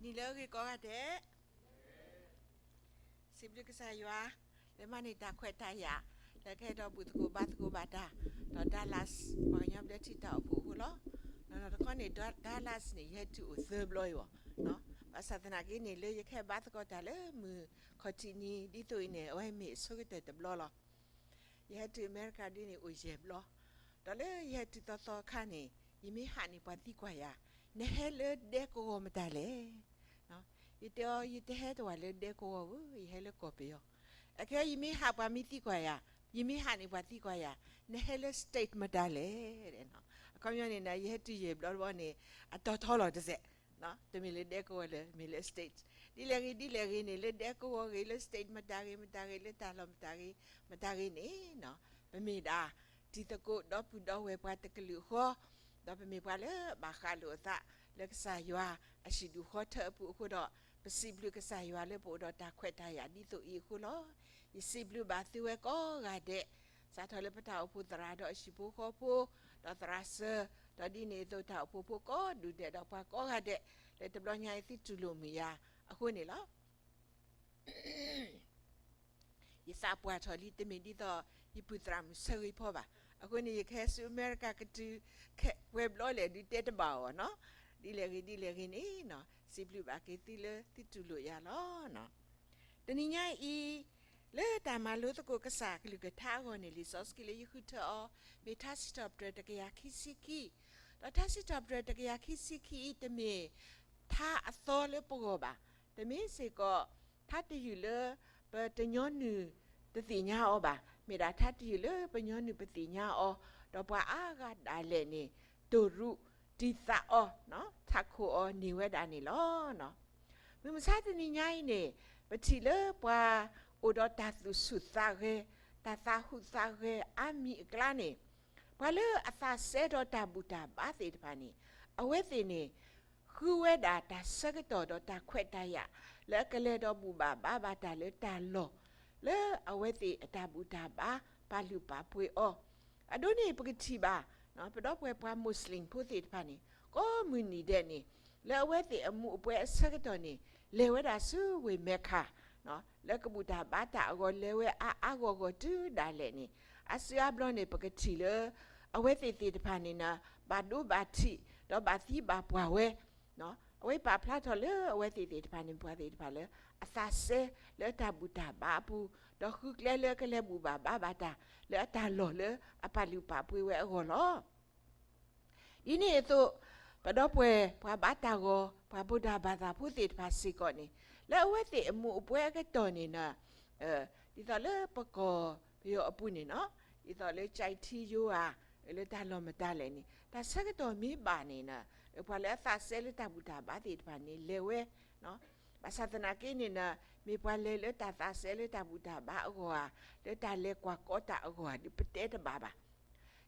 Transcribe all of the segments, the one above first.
နံၤလၢအဂ့ၤကိးဂၤဒဲး, စံးဘျုးကစၢ်ယွၤ လၢမၤန့ၢ်တၢ်ခွဲးတၢ်ယာ် လၢကဟဲဒီးဘူၣ်သကိးဘါသကိးဘၣ်တၢ် ဒီး Dallas ပှၤကညီဘျၢထံတၢ်အိၣ်ဖှိၣ်အဃိလီၤ. နီၢ်နီၢ်တခီန့ၣ် Dallas န့ၣ် ယဟဲတုၤအိၣ်သၢဘျီအံၤဘၣ်. ဘၣ်ဆၣ်သနာ်က့န့ၣ် လၢယကဟဲဘါသကိးတၢ်လၢမုၢ်ခီၣ်ထံးနံၤ ဒ်သိးအံၤန့ၣ် အဝဲမ့ၢ်အဆိကတၢၢ်တဘျီလီၤ. ယဟဲတုၤအမဲရကၤဒ်န့ၣ်အိၣ်ယဲၢ်ဘျီ, ဒီးလၢယဟဲတုၤသီသီအခါန့ၣ် ယမ့ၢ်ဟးန့ၢ်ပှၤသံကွၢ်ယၤ, နဟဲလၢဒဲကဝီၤမတၤလဲၣ်. ယတဲအီၤ ယတဟဲတဝၢ်လၢဒဲကဝီၤဧၢ, ယဟဲလၢကီၢ်ပယီၤ. အခဲယမ့ၢ်ဟးပှၤမ့ၢ်သံကွၢ်ယၤ, ယမ့ၢ်ဟးန့ၢ်ပှၤသံကွၢ်ယၤ, နဟဲလၢ state မတၤလဲၣ်. အခီပညီန့ၣ် ယဟဲတုၤယဲၢ်ဘျီတဘျီန့ၣ် အတီၤထီလီၤတစဲး တမ့ၢ်လၢဒဲကဝီၤလၢ မ့ၢ်လၢ state. ဒ်လဲၣ်ဂ့ၤဒ်လဲၣ်ဂ့ၤန့ၣ် လၢဒဲကဝီၤဂ့ၤ လၢ state မတၤဂ့ၤ မတၤဂ့ၤ လၢတၢ်လီၢ်မတၤဂ့ၤ မတၤဂ့ၤန့ၣ် ပမ့ၢ်ဒၣ် တံၤသကိးဒီပုၢ်ဒီဝဲၢ်ပှၤတကလုာ်အဃိ, ဒီးပမ့ၢ်ပှၤလၢဘၣ်ဃးလိာ်အသး လၢကစၢ်ယွၤအဟံၣ်ဒူၣ်ဃီထၢအပူၤအဃိဒီး ပစံးဘျုးကစၢ်ယွၤလၢပအိၣ်ဒီးတၢ်ခွဲးတၢ်ယာ်ဒ်သိးအံၤအဃိလီၤ. ယစံးဘျုးဘၣ်သုဝဲကိးဂၤဒဲး, စးထီၣ်လၢပတၢ်အိၣ်ဖှိၣ်သရၣ်ဒီးအဟံၣ်ဖိဃီဖိ, ဒီးသရၣ်စၢၤ, ဒီးဒ်န့ၣ်အသိးတၢ်အိၣ်ဖှိၣ်ဖိကိးဒူၣ်ဒဲးဒီးပှၤကိးဂၤဒဲး, လၢတဘျီညါအံၤသုတူၢ်လိာ်မုာ်ယၤအဃိန့ၣ်လီၤ. ယသးပှၢ်ထီၣ်လံ တမ့ၢ်ဒ်သိးယပုၢ်သရၣ်မုၣ်ဆၢဂ့ၤဖီဘၣ်. အဃိန့ၣ် ယကဟဲဆူအမဲရကၤကတုၤ ခဲပှဲၤဘျီလဲၣ်ဒုးတဲတဘၣ်အီၤနီၤ. ဒ်လဲၣ်ဂ့ၤဒ်လဲၣ်ဂ့ၤန့ၣ် စံးဘျုးဘၣ်က့ၤသုလၢသုတူၢ်လိာ်ယၤလီၤ. တနံၤညါအံၤ လၢတၢ်မၤလိသကိးကစၢ်အကလုၢ်ကထါအဂီၢ်န့ၣ် လံာ်စီဆှံလၢယဃုထၢအီၤ မ့ၢ်ထါစံးထီၣ်ပတြၢၤတကယၤခံဆံခံ, ဒီးထါစံးထီၣ်ပတြၢၤတကယၤခံဆံခံအံၤ တမ့ၢ်ထါအသီလၢပဂီၢ်ဘၣ်, တမ့ၢ်စ့ၢ်ကီး ထါတယုၢ်လၢပညီနုၢ်တသ့ၣ်ညါအီၤဘၣ်, မ့ၢ်ဒၣ်ထါတယုၢ်လၢပညီနုၢ်ပသ့ၣ်ညါအီၤ, ဒီးပှၤအါဂၤဒၣ်လဲာ်န့ၣ် တိၢ်ရူးတံၢ်သးအီၤ ထးခိၣ်အီၤန့ၢ်ဝဲဒၣ်န့ၣ်လီၤ. မုၢ်မဆါတနံၤညါအံၤန့ၣ် ပထံၣ်လၢပှၤအိၣ်ဒီးတၢ်သူၣ်ဆူၣ်သးဂဲၤ, တၢ်သးဟူးသးဂဲၤအါမံၤအကျါန့ၣ်, ပှၤလၢအသးစဲဒီးတၢ်ဘူၣ်တၢ်ဘါသ့ၣ်တဖၣ်န့ၣ်, အဝဲသ့ၣ်န့ၣ် ဃုဝဲဒၣ်တၢ်ဆၢကတီၢ်ဒီးတၢ်ခွဲးတၢ်ယာ် လၢအကလဲၤဒီးဘူၣ်ဘၣ်ဘါဘၣ်တၢ်လၢတၢ်လီၢ် လၢအဝဲသ့ၣ်အတၢ်ဘူၣ်တၢ်ဘါပာ်လုၢ်ပာ်ပှ့ၤအီၤ. အဒိန့ၣ် ပကထံၣ်ဘၣ် ပဒီပုၢ်ဝဲၢ်ပှၤမိၤၡလ့ၣ်ဖိသ့ၣ်တဖၣ်န့ၣ် ကိးမုၢ်နံၤဒဲးန့ၣ် လၢအဝဲသ့ၣ်အမူးအပွဲအဆၢကတီၢ်န့ၣ် လဲၤဝဲဒၣ်ဆူဝ့ၢ်မဲခါ လၢကဘူၣ်တၢ်ဘါတၢ်အဂီၢ် လဲၤဝဲအါအါဂီၢ်ဂီၢ်တုၤဒၣ်လဲာ်န့ၣ်, အါစုအါဘျီန့ၣ် ပကထံၣ်လၢ အဝဲသ့ၣ်သ့ၣ်တဖၣ်န့ၣ် ဘၣ်ဒိဘၣ်ထံး ဒီးဘၣ်သံဘၣ်ပှၢ်ဝဲ, အဝဲပာ်ဖျါထီၣ်လၢအဝဲသ့ၣ်သ့ၣ်တဖၣ်န့ၣ် ပှၤသ့ၣ်တဖၣ်လၢ အသးစဲလၢတၢ်ဘူၣ်တၢ်ဘါအပူၤ, ဒီးဃုကျဲလၢကလဲၤဘူၣ်ဘၣ်ဘါဘၣ်တၢ် လၢအတၢ်လီၢ်လၢအပာ်လုၢ်ပာ်ပှ့ၤဝဲအဂီၢ်လီၤ. ဒ်န့ၣ်အသိး ပဒီပုၢ်ဝဲၢ်ပှၤဘါတၢ်ဂီၤ ပှၤဘိးဒၣ်ဘၣ်သးဖိသ့ၣ်တဖၣ်စ့ၢ်ကီးန့ၣ် လၢအဝဲသ့ၣ်အမူးအပွဲအကတီၢ်န့ၣ် ဒ်သိးလၢပကီၢ်ပယီၤအပူၤန့ၣ်နီၤ, ဒ်သိးလၢကၠဲးထံယိၤဧါ, လၢတၢ်လီၢ်မတၤလဲၣ်န့ၣ် တၢ်ဆၢကတီၢ်မ့ၢ်ဘၣ်န့ၣ် ပှၤလၢအသးစဲလၢတၢ်ဘူၣ်တၢ်ဘါသ့ၣ်တဖၣ်န့ၣ် လဲၤဝဲ, ဘၣ်ဆၣ်သနာ်က့န့ၣ် မ့ၢ်ပှၤလဲၤလၢတၢ်သးစဲလၢတၢ်ဘူၣ်တၢ်ဘါအဂီၢ်ဧါ, လၢတၢ်လဲၤကွၢ်ကီတၢ်အဂီၢ်ဧါဒီး ပတဲတဘၣ်ဘၣ်.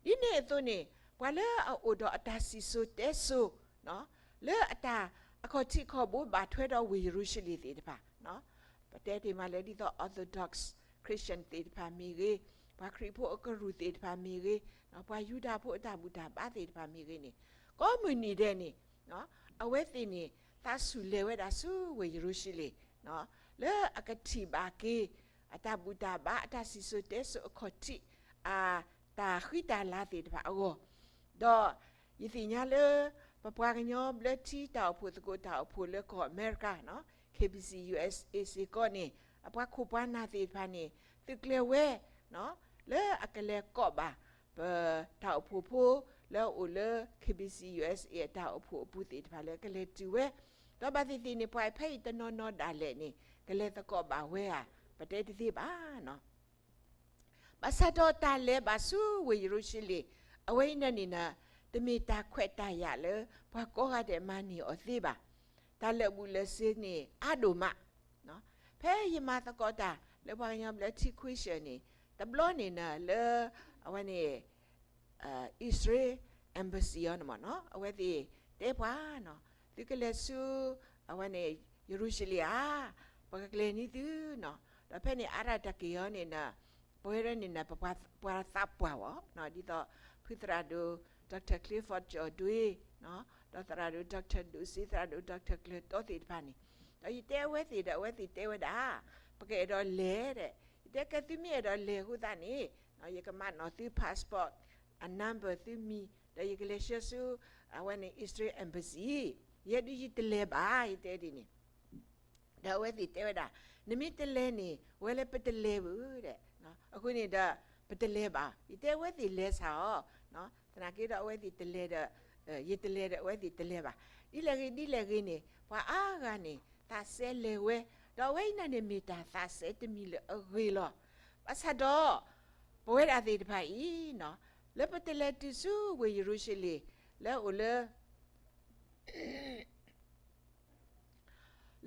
ဒ်န့ၣ်အသိးန့ၣ် ပှၤလၢအအိၣ်ဒီးအတၢ်စံၣ်စိၤတဲစိၤ လၢအတၢ်အခီၣ်ထံးခီၣ်ဘိဘၣ်ထွဲဒီးဝ့ၢ်ယရူၤၡလ့ၣ်သ့ၣ်တဖၣ်, ပတဲတ့ၢ်မးလၢဒ်သိး Orthodox Christian သ့ၣ်တဖၣ်မ့ၢ်ဂ့ၤ, ပှၤခရံာ်ဖိအကရူၢ်သ့ၣ်တဖၣ်မ့ၢ်ဂ့ၤ, ပှၤယူဒၤဖိအတၢ်ဘူၣ်တၢ်ဘါသ့ၣ်တဖၣ်မ့ၢ်ဂ့ၤန့ၣ်, ကိးမုၢ်နံၤဒဲးန့ၣ် အဝဲသ့ၣ်န့ၣ် သးဆူၣ်လဲၤဝဲဒၣ်ဆူဝ့ၢ်ယရူၤၡလ့ၣ် လၢအကထံၣ်ဘၣ်က့ၤ အတၢ်ဘူၣ်တၢ်ဘါ အတၢ်စံၣ်စိၤတဲစိၤအခီၣ်ထံး အတၢ်ဃံတၢ်လၤသ့ၣ်တဖၣ်အဂီၢ်, ဒီးယသ့ၣ်ညါလၢ ပပှၤကညီဘျၢထံတၢ်အိၣ်ဖှိၣ်သကိးတၢ်အိၣ်ဖှိၣ်လၢကီၢ်အမဲရကၤ KBC USA စ့ၢ်ကီးန့ၣ် အပှၤခိၣ်ပှၤနၢ်သ့ၣ်တဖၣ်န့ၣ် သုးကျဲၤဝဲ လၢအကလဲၤကိးဘၣ် ပတၢ်အိၣ်ဖှိၣ်ဖိလၢအအိၣ်လၢ KBC USA အတၢ်အိၣ်ဖှိၣ်အပူၤသ့ၣ်တဖၣ်လၢကလဲၤတုၤဝဲ, ဒီးဘၣ်သ့ၣ်သ့ၣ်န့ၣ် ပှၤဖဲအံၤတနီၤနီၤဒၣ်လဲာ်န့ၣ် ကလဲၤသကိးဘၣ်ဝဲဧါ, ပတဲတသ့ဘၣ်နီၤ. ဘၣ်ဆၣ်ဒီးတၢ်လဲၤဘၣ်ဆူဝ့ၢ်ယရူၤၡလ့ၣ် အဝဲအံၤန့ၣ်န့ၣ် တမ့ၢ်တၢ်ခွဲးတၢ်ယာ်လၢ ပှၤကိးဂၤဒဲးမၤန့ၢ်အီၤသ့ဘၣ်. တၢ်လၢာ်ဘူၣ်လၢာ်စ့ၤန့ၣ် အါဒိၣ်မး ဖဲယမၤသကိးတၢ်လၢပှၤကညီဘျၢထံခွံၡၢၣ်န့ၣ် တဘျီန့ၣ်နၤလၢ အဝဲန့ၣ် Israel embassy အီၤန့ၣ်မ့ၢ်နီၤ အဝဲသ့ၣ်တဲပှၤနီၤ သုကလဲၤဆူ အဝဲန့ၣ် ယရူၤၡလ့ၣ်ဧါ ပကကျဲၤန့ၢ်သုနီၤ ဒီးဖဲန့ၣ်အါရၣ်တၢ်က့ၤအီၤန့ၣ်နၤ ပဝဲဒၣ်န့ၣ်နၤ ပပှၤသးပှၢ်ဝဲ ဒ်သိး ဖုသရၣ်ဒိၣ် Doctor Clifford ကၠီၣ်ဒွ့ ဒီးသရၣ်ဒိၣ် Doctor ဒိၣ်စ့ သရၣ်ဒိၣ် Doctor ကျၢၤတီသ့ၣ်တဖၣ်န့ၣ်, ဒီးယတဲအဝဲသ့ၣ်ဒီး အဝဲသ့ၣ်တဲဝဲဒၣ်, ပကအဲၣ်ဒိးလဲၤဒီး, ယတဲကဲ သုမ့ၢ်အဲၣ်ဒိးလဲၤအဃိသတးန့ၣ်, ယကမၤနီၣ်သု passport အ number သုမံၤ, ဒီးယကလဲၤဆှၢဆူ အဝဲန့ၣ် Israel Embassy, ယဲဒုးယတလဲၤဘၣ် ယတဲဒ်န့ၣ်. ဒီးအဝဲသ့ၣ်တဲဝဲဒၣ်, နမ့ၢ်တလဲၤန့ၣ် ဝဲလၢပတလဲၤဘၣ်ဒီး, အဃိန့ၣ်ဒီး ပတလဲၤဘၣ်, ယတဲအဝဲသ့ၣ်လဲၤစ့ၢ်အီၤ, သနာ်က့ဒီးအဝဲသ့ၣ်တလဲၤဒီး, ယတလဲၤဒီးအဝဲသ့ၣ်တလဲၤဘၣ်. ဒ်လဲၣ်ဂ့ၤဒ်လဲၣ်ဂ့ၤန့ၣ် ပှၤအါဂၤန့ၣ် သးစဲလဲၤဝဲ, ဒီးအဝဲအံၤန့ၣ်မ့ၢ်တၢ်သးစဲတမံၤလၢအဂ့ၤလီၤ. ဘၣ်ဆၣ်ဒီး ပဝဲဒၣ်သ့ၣ်တဖၣ်အံၤ, လၢပတလဲၤတုၤဆူဝ့ၢ်ယရူၤၡလ့ၣ် လၢအအိၣ်လၢ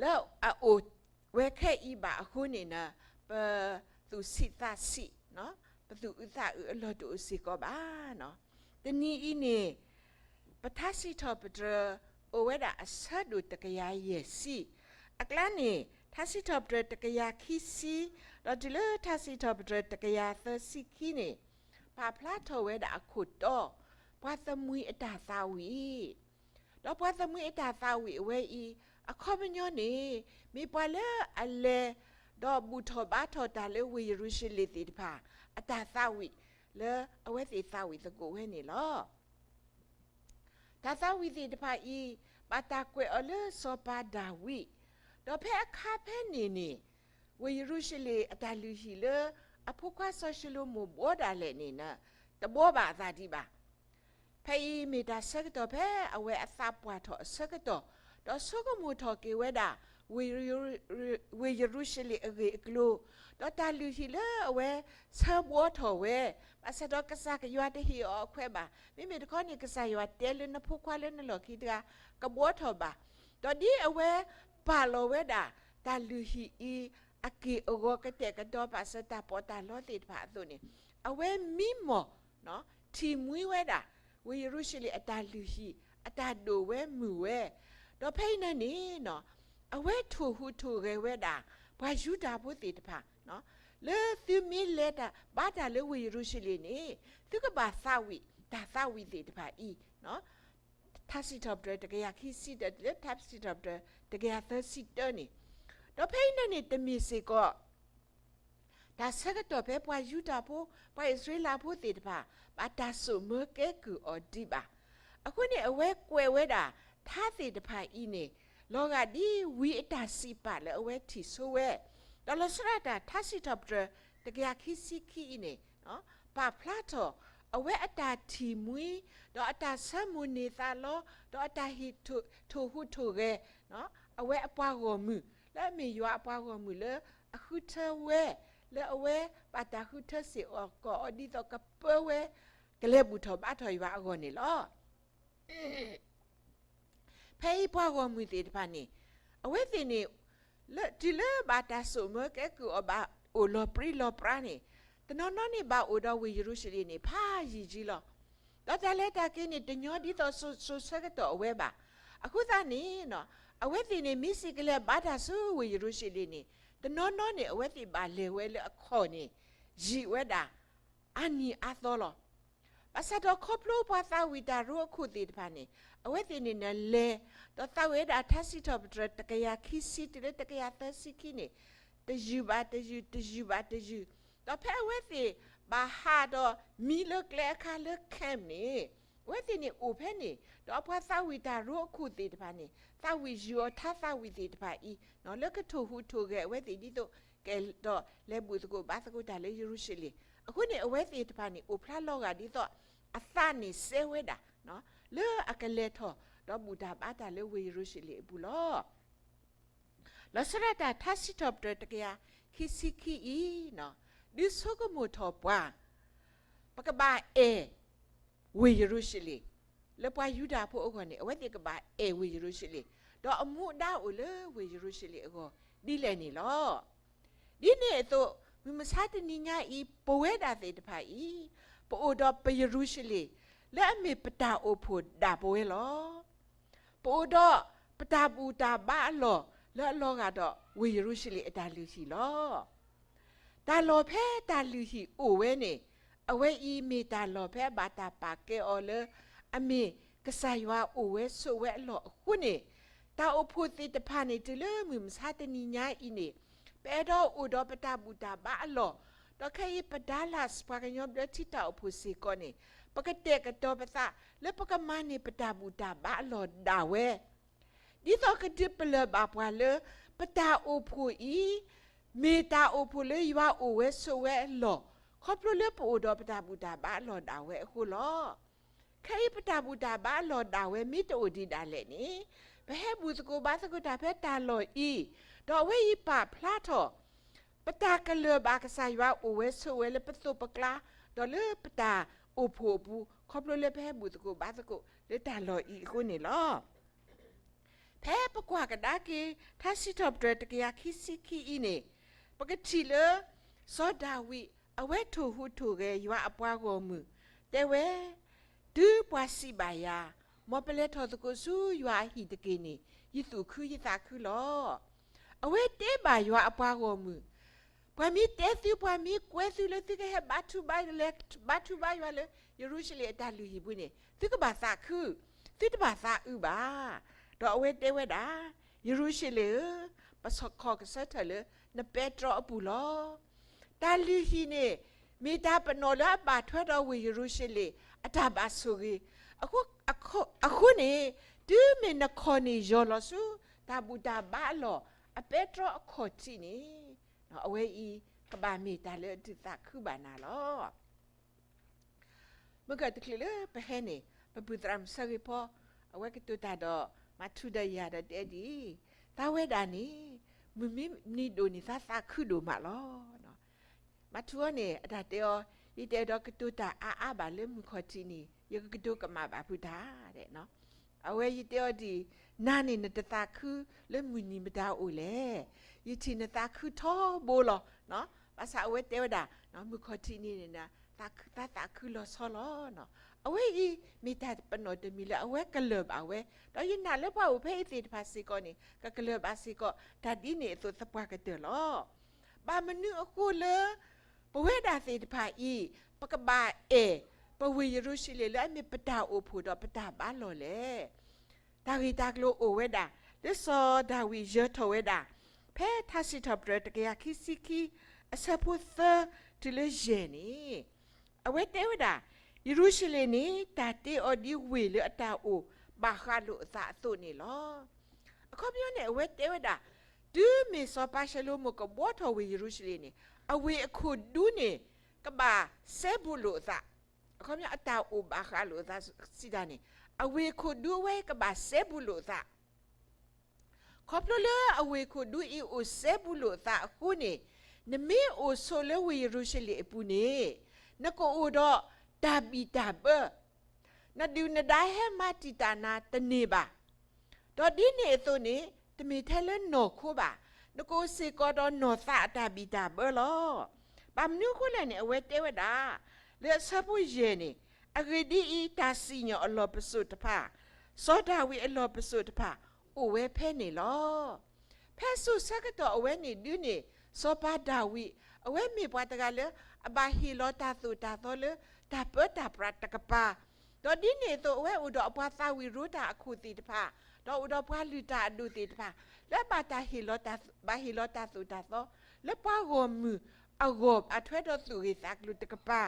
လၢအအိၣ်ဝဲခဲအံၤဘၣ်အဃိန့ၣ်, ပသူၣ်ဆံးသးဆံး, ပသူၣ်အုးသးအုးအလီၢ်တအိၣ်စ့ၢ်ကီးဘၣ်. တနံၤအံၤန့ၣ် ပထါစံးထီၣ်ပတြၢၤ အိၣ်ဝဲဒၣ်အဆၢဒိၣ်တကယၤယဲၢ်ဆံ, အကျါန့ၣ် ထါစံးထီၣ်ပတြၢၤတကယၤခံဆံ, ဒီးတုၤလၢထါစံးထီၣ်ပတြၢၤတကယၤသၢဆံခံန့ၣ်, ပာ်ဖျါထီၣ်ဝဲဒၣ်အခိၣ်တီ, ပှၤသမံအတၢ်သးဝံၣ် ဒီးပှၤသမံအတၢ်သးဝံၣ်အဝဲအံၤ, အခီပညီန့ၣ် မ့ၢ်ပှၤလၢအလဲၤ ဒီးဘူၣ်ထီၣ်ဘါထီၣ်တၢ်လၢဝ့ၢ်ယရူၤၡလ့ၣ်သ့ၣ်တဖၣ် အတၢ်သးဝံၣ်လၢအဝဲသ့ၣ်သးဝံၣ်သကိးဝဲန့ၣ်လီၤ. တၢ်သးဝံၣ်သ့ၣ်တဖၣ်အံၤ ဘၣ်တၢ်ကွဲးအီၤလၢစီၤပၤဒၤဝံး, ဒီးဖဲအခါဖဲန့ၣ်န့ၣ် ဝ့ၢ်ယရူၤၡလ့ၣ်အတၢ်လုၢ်ဟံၣ်လၢ အဖိခွါစီၤၡလိၤမိၣ်ဘှီဒၣ်လဲာ်န့ၣ် တဘှီဘၣ်အသးဒံးဘၣ်. ဖဲအံၤမ့ၢ်တၢ်ဆၢကတီၢ်ဖဲအဝဲအသးပှၢ်ထီၣ်အဆၢကတီၢ်, ဒီးဆိကမိၣ်ထီၣ်က့ၤဝဲဒၣ် ဝ့ၢ် ဝ့ၢ်ယရူၤၡလ့ၣ်အဂ့ၢ်အကျိၤ, ဒီးတၢ်လုၢ်ဟံၣ်လၢအဝဲဆၢဘှီထီၣ်ဝဲ, ဘၣ်ဆၣ်ဒီးကစၢ်ယွၤတဟ့ၣ်အီၤအခွဲးဘၣ်. မ့မ့ၢ်တခီန့ၣ် ကစၢ်ယွၤတဲလၢနဖိခွါလၢနလီၢ်ခံတဂၤ ကဘှီထီၣ်ဘၣ်. ဒီးဒ်အဝဲပာ်လီၤဝဲဒၣ် တၢ်လုၢ်ဟံၣ်အံၤ အက့ၢ်အဂီၤကတဲာ်ကတီၤ ဘၣ်ဆၣ်တၢ်ပီးတၢ်လီသ့ၣ်တဖၣ်အသိးန့ၣ်, အဝဲမံမီၢ် ထံၣ်မှံဝဲဒၣ် ဝ့ၢ်ယရူၤၡလ့ၣ်အတၢ်လုၢ်ဟံၣ် အတၢ်ဒိၣ်ဝဲမုၢ်ဝဲ, ဒီးဖဲအံၤန့ၣ်န့ၣ် အဝဲထိၣ်ဟူးထိၣ်ဂဲၤဝဲဒၣ် ပှၤယူဒၤဖိသ့ၣ်တဖၣ်, လၢသုမ့ၢ်လဲၤတၢ်ဘါတၢ်လၢဝ့ၢ်ယရူၤၡလ့ၣ်န့ၣ် သုကဘၣ်သးဝံၣ်တၢ်သးဝံၣ်သ့ၣ်တဖၣ်အံၤ, ထါစံးထီၣ်ပတြၢၤတကယၤခံဆံတၢ တုၤလၢထါစံးထီၣ်ပတြၢၤတကယၤသၢဆံတၢန့ၣ်, ဒီးဖဲအံၤန့ၣ်န့ၣ် တမ့ၢ်စ့ၢ်ကီး တၢ်ဆၢကတီၢ်ဖဲပှၤယူဒၤဖိ ပှၤအံၣ်စရ့လးဖိသ့ၣ်တဖၣ် ဘၣ်တၢ်စိာ်မၢကဲကုၢ်အီၤဒံးဘၣ်. အဃိန့ၣ် အဝဲကွဲးဝဲဒၣ် ထါသ့ၣ်တဖၣ်အံၤန့ၣ် လီၤဂာ်ဒ်ဝံအတၢ်စံးပာ်လၢအဝဲထံၣ်ဆိဝဲ, ဒီးလီၤဆီဒၣ်တၢ် ထါစံးထီၣ်ပတြၢၤ တကယၤခံဆံခံအံၤန့ၣ် ပာ်ဖျါထီၣ် အဝဲအတၢ်ထံၣ်မှံ ဒီးအတၢ်ဆၢမိၣ်န့ၢ်သးလီ ဒီးအတၢ်ဟ့ၣ်ထိၣ်ဟူးထိၣ်ဂဲၤ အဝဲအပှၤဂီၢ်မုၢ် လၢအမ့ၢ်ယွၤအပှၤဂီၢ်မုၢ်လၢအဃုထၢဝဲ လၢအဝဲဘၣ်တၢ်ဃုထၢစ့ၢ်ကီးအီၤ ဒ်သိးကပၢဝဲ ကလဲၤဘူၣ်ထီၣ်ဘါထီၣ်ယွၤအဂီၢ်န့ၣ်လီၤ. ဖဲအံၤပှၤဂီၢ်မုၢ်သ့ၣ်တဖၣ်န့ၣ် အဝဲသ့ၣ်န့ၣ် လၢတုၤလၢဘၣ်တၢ်စိာ်မၢကဲကုၢ်အီၤ ဘၣ်အိၣ်လီၤပြံလီၤပြါန့ၣ် တနီၤနီၤန့ၣ် ဘၣ်အိၣ်ဒီးဝ့ၢ်ယရူၤၡလ့ၣ်န့ၣ် ဖးယံာ်ယံာ်လီၤ. ဒီးတၢ်လဲၤတၢ်က့ၤန့ၣ် တညီဒ်သိးစိၤဆၢကတီၢ်အဝဲဘၣ်. အဃိသတးန့ၣ် အဝဲသ့ၣ်န့ၣ် မ့ၢ်စ့ၢ်ကလဲၤဘါတၢ်ဆူဝ့ၢ်ယရူၤၡလ့ၣ်န့ၣ် တနီၤနီၤန့ၣ် အဝဲသ့ၣ်ဘၣ်လဲၤဝဲလၢအခီၣ်န့ၣ် ယံာ်ဝဲဒၣ် အါနံၤအါသီလီၤ. ဘၣ်ဆၣ်ဒီးခီဖျိပှၤသးဝံၣ်တၢ်ရိအခိၣ်သ့ၣ်တဖၣ်န့ၣ် အဝဲသ့ၣ်န့ၣ်နလဲၤ ဒီးသးဝံၣ်ဝဲဒၣ်ထါစံးထီၣ်ပတြၢၤ တကယၤခံဆံတုၤလၢတကယၤသၢဆံခံန့ၣ် တယုၢ်ဘၣ်တယုၢ် တယုၢ်ဘၣ်တယုၢ်, ဒီးဖဲအဝဲသ့ၣ်ဘၣ်ဟးဒီးမံလၢကျဲအခါလၢ camp န့ၣ် အဝဲသ့ၣ်န့ၣ်အိၣ်ဖဲန့ၣ် ဒီးပှၤသးဝံၣ်တၢ်ရိအခိၣ်သ့ၣ်တဖၣ်န့ၣ် သးဝံၣ်ယုၢ်အီၤထါသးဝံၣ်သ့ၣ်တဖၣ်အံၤ လၢကထိၣ်ဟူးထိၣ်ဂဲၤအဝဲသ့ၣ်ဒ်သိး ကဲဒီးလဲၤဘူၣ်သကိးဘါသကိးတၢ်လၢယရူၤၡလ့ၣ်. အဃိန့ၣ် အဝဲသ့ၣ်တဖၣ်န့ၣ် အိၣ်ဖျါလီၤဂာ်ဒ်သိး အသးန့ၣ်စဲဝဲဒၣ် လၢအကလဲၤထီၣ် ဒီးဘူၣ်တၢ်ဘါတၢ်လၢဝ့ၢ်ယရူၤၡလ့ၣ်အပူၤလီၤ. လီၤဆီဒၣ်တၢ်ထါစံးထီၣ်ပတြၢၤတကယၤခံဆံခံအံၤ ဒုးဆိကမိၣ်ထီၣ်ပှၤ ပကဘၣ်အဲၣ်ဝ့ၢ်ယရူၤၡလ့ၣ် လၢပှၤယူဒၤဖိအဂီၢ်န့ၣ် အဝဲသ့ၣ်ကဘၣ်အဲၣ်ဝ့ၢ်ယရူၤၡလ့ၣ် ဒီးအမူဒါအိၣ်လၢဝ့ၢ်ယရူၤၡလ့ၣ်အဂီၢ် ဒ်လဲၣ်န့ၣ်လီၤ. ဒ်န့ၣ်အသိး မုၢ်မဆါတနံၤညါအံၤ ပဝဲဒၣ်သ့ၣ်တဖၣ်အံၤ ပအိၣ်ဒီးပယရူၤၡလ့ၣ် လၢအမ့ၢ်ပတၢ်အိၣ်ဖှိၣ်ဒၣ်ပဝဲလီၤ. ပအိၣ်ဒီးပတၢ်ဘူၣ်တၢ်ဘါအလီၢ် လၢအလီၤဂာ်ဒီးဝ့ၢ်ယရူၤၡလ့ၣ်အတၢ်လုၢ်ဟံၣ်လီၤ. တၢ်လီၢ်ဖဲတၢ်လုၢ်ဟံၣ်အိၣ်ဝဲန့ၣ် အဝဲအံၤမ့ၢ်တၢ်လီၢ်ဖဲအဘၣ်တၢ်ပာ်ကဲအီၤလၢ အမ့ၢ် ကစၢ်ယွၤအိၣ်ဝဲဆိးဝဲအလီၢ်အဃိန့ၣ်, တၢ်အိၣ်ဖှိၣ်သ့ၣ်တဖၣ်န့ၣ် တုၤလၢမုၢ်မဆါတနံၤညါအံၤန့ၣ်, ပအဲၣ်ဒိးအိၣ်ဒီးပတၢ်ဘူၣ်တၢ်ဘါအလီၢ်, ဒီးခဲအံၤပဒါလၢ် ပှၤကညီဘျၢထံတၢ်အိၣ်ဖှိၣ်စ့ၢ်ကီးန့ၣ်, ပကတဲာ်ကတီၤပသးလၢပကမၤန့ၢ်ပတၢ်ဘူၣ်တၢ်ဘါအလီၢ်ဒၣ်ဝဲ ဒ်သိးကဒုးပလၢၢ်ဘၣ်ပှၤလၢ ပတၢ်အိၣ်ဖှိၣ်အံၤ မ့ၢ်တၢ်အိၣ်ဖှိၣ်လၢယွၤအိၣ်ဝဲဆိးဝဲအလီၢ်, ခီဖျိလၢပအိၣ်ဒီးပတၢ်ဘူၣ်တၢ်ဘါအလီၢ်ဒၣ်ဝဲအဃိလီၤ. ခဲအံၤပတၢ်ဘူၣ်တၢ်ဘါအလီၢ်ဒၣ်ဝဲမ့ၢ်တအိၣ်ဒံးဒၣ်လဲာ်န့ၣ်, ပဟဲဘူၣ်သကိးဘါသကိးတၢ်ဖဲတၢ်လီၢ်အံၤ, ဒီးအဝဲအံၤပာ်ဖျါထီၣ် ပတၢ်ကလၢၢ်ဘၣ်ကစၢ်ယွၤအိၣ်ဝဲဆိးဝဲလၢပသိးပကျါ, ဒီးလၢပတၢ်အိၣ်ဖှိၣ်အပူၤ ခီဖျိလၢပဟဲဘူၣ်သကိးဘါသကိးလၢတၢ်လီၢ်အံၤအဃိန့ၣ်လီၤ. ဖဲပကွၢ်ကဒါက့ၤ ထါစံးထီၣ်ပတြၢၤတကယၤခံဆံခံအံၤန့ၣ်, ပကထံၣ်လၢ စီၤဒၤဝံး အဝဲထိၣ်ဟူးထိၣ်ဂဲၤယွၤအပှၤဂီၢ်မုၢ်, တဲဝဲ, တုၤပှၤစံးဘၣ်ယၤ, မ်ပလဲၤထီၣ်သကိးဆူယွၤအဟံၣ်တက့ၢ်န့ၣ်, ယသူၣ်ခုယသးခုလီၤ. အဝဲတဲဘၣ်ယွၤအပှၤဂီၢ်မုၢ်, ပှၤမ့ၢ်တဲသု ပှၤမ့ၢ်ကွဲသုလၢသုကဟဲဘါထုဘါယွၤလၢယရူၤၡလ့ၣ်အတၢ်လုၢ်ဟံၣ်ပူၤန့ၣ်, သုကဘၣ်သးခု, သုတဘၣ်သးအုးဘၣ်. ဒီးအဝဲတဲဝဲဒၣ်, ယရူၤၡလ့ၣ်ဧၢ, ပခီၣ်ကဆၢထၢၣ်လၢနပဲတြီအပူၤလီၤ. တၢ်လုၢ်ဟံၣ်န့ၣ် မ့ၢ်တၢ်ပနီၣ်လၢအဘၣ်ထွဲဒီးဝ့ၢ်ယရူၤၡလ့ၣ် အတၢ်ဘၣ်ဆိၣ်ဂ့ၤ, အဃိန့ၣ်, တုၤမ့ၢ်နခီၣ်န့ၢ်ယီၤလီၤဆူ တၢ်ဘူၣ်တၢ်ဘါအလီၢ် အပဲတြီအခီၣ်ထံးန့ၣ်, အဝဲအံၤကဘၣ်မ့ၢ်တၢ်လၢအဒုးသးခုဘၣ်နၤလီၤ. မုၢ်ဂီၤတချုးလၢပဟဲန့ၣ်, ပပုၢ်သရၣ်မုၣ်ဆၢဂ့ၤဖီ, အဝဲကတိၤတၢ်ဒီး မၤထူဒီးယၤဒီးတဲဒ်အံၤ, သးဝဲဒၣ်န့ၣ်, မုၢ်မံနံၤဒိၣ်န့ၣ် သးသးခုဒိၣ်မးလီၤ. မၤထူအီၤန့ၣ် အတၢ်တဲအီၤ, ယတအဲၣ်ဒိးကတိၤတၢ်အါအါဘၣ်လၢမုၢ်ခီၣ်ထံးန့ၣ်, ယကကတိၤကမၣ်ဘၣ်ဖုတၢ်, အဝဲယတဲအီၤဒ်အံၤ, နၤန့ၣ်နတသးခုလၢမုၢ်နံၤမတၤအိၣ်လဲၣ်. ယထံၣ်နသးခုထီဘိလီၤ. ဘၣ်ဆၣ်အဝဲတဲဝဲဒၣ်, မုၢ်ခီၣ်ထံးန့ၣ်န့ၣ်, သးသးခုလီၤဆီလီၤ. အဝဲအံၤမ့ၢ်တၢ်ပနီၣ်တမံၤလၢအဝဲကလၢၢ်ဘၣ်ဝဲ, ဒီးယနာ်လၢပှၤအိၣ်ဖဲအံၤသ့ၣ်တဖၣ်စ့ၢ်ကီးန့ၣ် ကကလၢၢ်ဘၣ်စ့ၢ်ကီးတၢ်ဒ်န့ၣ်အသိးသပှၢ်ကတၢၢ်လီၤ. ဘၣ်မနုၤအဃိလၢ ပဝဲဒၣ်သ့ၣ်တဖၣ်အံၤ, ပကဘၣ်အဲၣ် ပဝ့ၢ်ယရူၤၡလ့ၣ်လၢအမ့ၢ်ပတၢ်အိၣ်ဖှိၣ်ဒီးပတၢ်ဘါလီၢ်လဲၣ်. တၢ်ဂ့ၢ်တၢ်ကျိၤအိၣ်ဝဲဒၣ် လၢစီၤဒၤဝံးယၢၤထီၣ်ဝဲဒၣ်, ဖဲထါစံးထီၣ်ပတြၢၤတကယၤခံဆံခံ အဆၢဖိသၢတုၤလၢယဲၢ်န့ၣ်, အဝဲတဲဝဲဒၣ်, ယရူၤၡလ့ၣ်န့ၣ် တၢ်တ့အီၤဒ်ဝ့ၢ်လၢအတၢ်အိၣ်ဘၣ်ဃးလိာ်အသးအသိးန့ၣ်လီၤ. အခီပညီန့ၣ် အဝဲတဲဝဲဒၣ်, တုၤမ့ၢ်စီၤပၤၡလိၤမိၣ်ကဘှီထီၣ်ဝ့ၢ်ယရူၤၡလ့ၣ်န့ၣ်, အဝ့ၢ်အခိၣ်ဒူန့ၣ် ကဘၣ်စဲဘူးလိာ်အသး, အခီပညီအတၢ်အိၣ်ဘၣ်ဃးလိာ်အသးစံးတၢ်န့ၣ်, အဝ့ၢ်အခိၣ်ဒူအဝဲကဘၣ်စဲဘူးလိာ်အသး ခီဖျိလၢအဝ့ၢ်ခိၣ်ဒူအံၤအိၣ်စဲဘူးလိာ်အသးအဃိန့ၣ်, နမ့ၢ်အိၣ်ဆိးလၢဝ့ၢ်ယရူၤၡလ့ၣ်အပူၤန့ၣ်, နကအိၣ်ဒီးတၢ်ဘံၣ်တၢ်ဘၢ, နဒုၣ်နဒါဟဲမၤတံာ်တာ်နၤတန့ၢ်ဘၣ်. ဒီးဒ်န့ၣ်အသိးန့ၣ်, တမ့ၢ်ထဲလၢနီၢ်ခိဘၣ်, နကအိၣ်စ့ၢ်ကီးဒီးနီၢ်သးအတၢ်ဘံၣ်တၢ်ဘၢလီၤ. ဘၣ်မနုၤအဃိလဲၣ်န့ၣ် အဝဲတဲဝဲဒၣ်, လၢအဆၢဖိယဲၢ်န့ၣ်, အဂ့ၢ်ဒ်အံၤ, တၢ်စံၣ်ညီၣ်အလီၢ်ပစိာ်တဖၣ်, စီၤဒၤဝံးအလီၢ်ပစိာ်တဖၣ်, အိၣ်ဝဲဖဲန့ၣ်လီၤ. ဖဲစိၤဆၢကတီၢ်အဝဲန့ၣ်ဒုန့ၣ်, စီၤပၤဒၤဝံး အဝဲမ့ၢ်ပှၤတဂၤလၢ အဘၣ်ဟ့ၣ်လီၤတၢ်သိၣ်တၢ်သီလၢ တၢ်ပၢတၢ်ပြးတကပၤ, ဒီးဒ်န့ၣ်အသိး အဝဲအိၣ်ဒီးအပှၤသးဝံၣ်ရိတၢ်အခိၣ်သ့ၣ်တဖၣ်, ဒီးအိၣ်ဒီးပှၤလုၢ်တၢ်အဒိၣ်သ့ၣ်တဖၣ်, လၢအဘၣ်တၢ်ဟ့ၣ်လီၤတၢ်, ဘၣ်ဟ့ၣ်လီၤတၢ်သိၣ်တၢ်သီ လၢပှၤဂီၢ်မုၢ်အဂီၢ် အထွဲဒီးသူၣ်ဂ့ၤသးကျိၤတကပၤ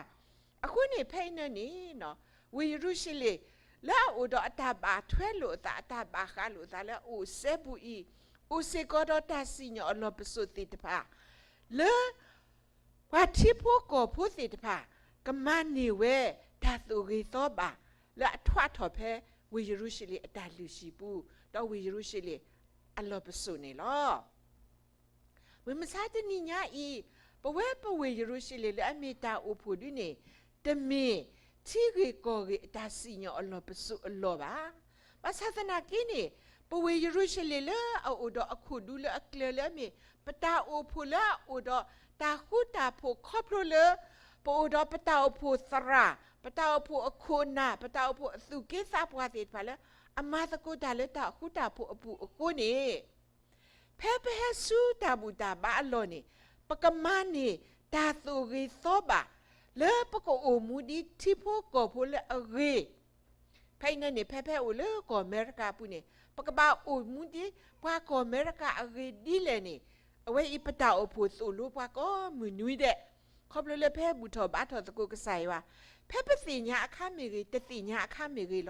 အဃိန့ၣ် ဖဲအံၤန့ၣ်န့ၣ်, ဝ့ၢ်ယရူၤၡလ့ၣ် လၢအအိၣ်ဒီးအတၢ်ဘၣ်ထွဲလိာ်အသး အတၢ်ဘၣ်ဃးလိာ်အသးလၢအအိၣ်စဲဘူးအံၤ, အိၣ်စ့ၢ်ကီးဒီးတၢ်စံၣ်ညီၣ်အလီၢ်ပစိာ်သ့ၣ်တဖၣ်, လၢ ပှၤထံဖိကီၢ်ဖိသ့ၣ်တဖၣ် ကမၤန့ၢ်ဝဲတၢ်သိၣ်ဂ့ၤသီဘၣ် လၢအထွးထီၣ်ဖဲဝ့ၢ်ယရူၤၡလ့ၣ်အတၢ်လုၢ်ဟံၣ်ပူၤ, ဒီးဝ့ၢ်ယရူၤၡလ့ၣ်အလီၢ်ပစိာ်န့ၣ်လီၤ. မုၢ်မဆါတနံၤညါအံၤ, ပဝဲပဝ့ၢ်ယရူၤၡလ့ၣ်လၢအမ့ၢ်တၢ်အိၣ်ဖှိၣ်ဒုန့ၣ်, တမ့ၢ်ထံဂ့ၢ်ကီၢ်ဂ့ၢ်အတၢ်စံၣ်ညီၣ်အလီၢ်ပစိာ်အလီၢ်ဘၣ်. ဘၣ်ဆၣ်သနာ်က့န့ၣ်, ပဝ့ၢ်ယရူၤၡလ့ၣ်လၢအအိၣ်ဒီးအခိၣ်ဒူလၢအကျၢၤလၢအမ့ၢ် ပတၢ်အိၣ်ဖှိၣ်လၢအအိၣ်ဒီးတၢ်ဃူတၢ်ဖိးခီဖျိလၢ ပအိၣ်ဒီးပတၢ်အိၣ်ဖှိၣ်သရၣ်, ပတၢ်အိၣ်ဖှိၣ်အခိၣ်အနၢ်, ပတၢ်အိၣ်ဖှိၣ်အသူၣ်က့သးပှၢ်သ့ၣ်တဖၣ်လၢ အမၤသကိးတၢ်လၢတၢ်ဃူတၢ်ဖိးအပူၤအဃိန့ၣ်, ဖဲပဟဲဆူတၢ်ဘူၣ်တၢ်ဘါအလီၢ်န့ၣ်, ပကမၤန့ၢ်တၢ်သိၣ်ဂ့ၤသီဘၣ် လၢပကအိၣ်မူဒ်ထံဖိကီၢ်ဖိလၢအဂ့ၤ, ဖဲ ခဲအံၤန့ၣ်န့ၣ် ဖဲဖဲအိၣ်လၢကီၢ်အမဲရကၤအပူၤန့ၣ် ပကဘၣ်အိၣ်မူဒ်ပှၤကီၢ်အမဲရကၤအဂ့ၢ်ဒ်လဲၣ်န့ၣ် အဝဲအံၤပတၢ်အိၣ်ဖှိၣ်သိၣ်လိပှၤကိးမုၢ်နွံဒဲး, ခီဖျိလၢဖဲဘူၣ်ထီၣ်ဘါထီၣ်သကိးကစၢ်ယွၤ, ဖဲပသ့ၣ်ညါအခါမ့ၢ်ဂ့ၤ တသ့ၣ်ညါအခါမ့ၢ်ဂ့ၤ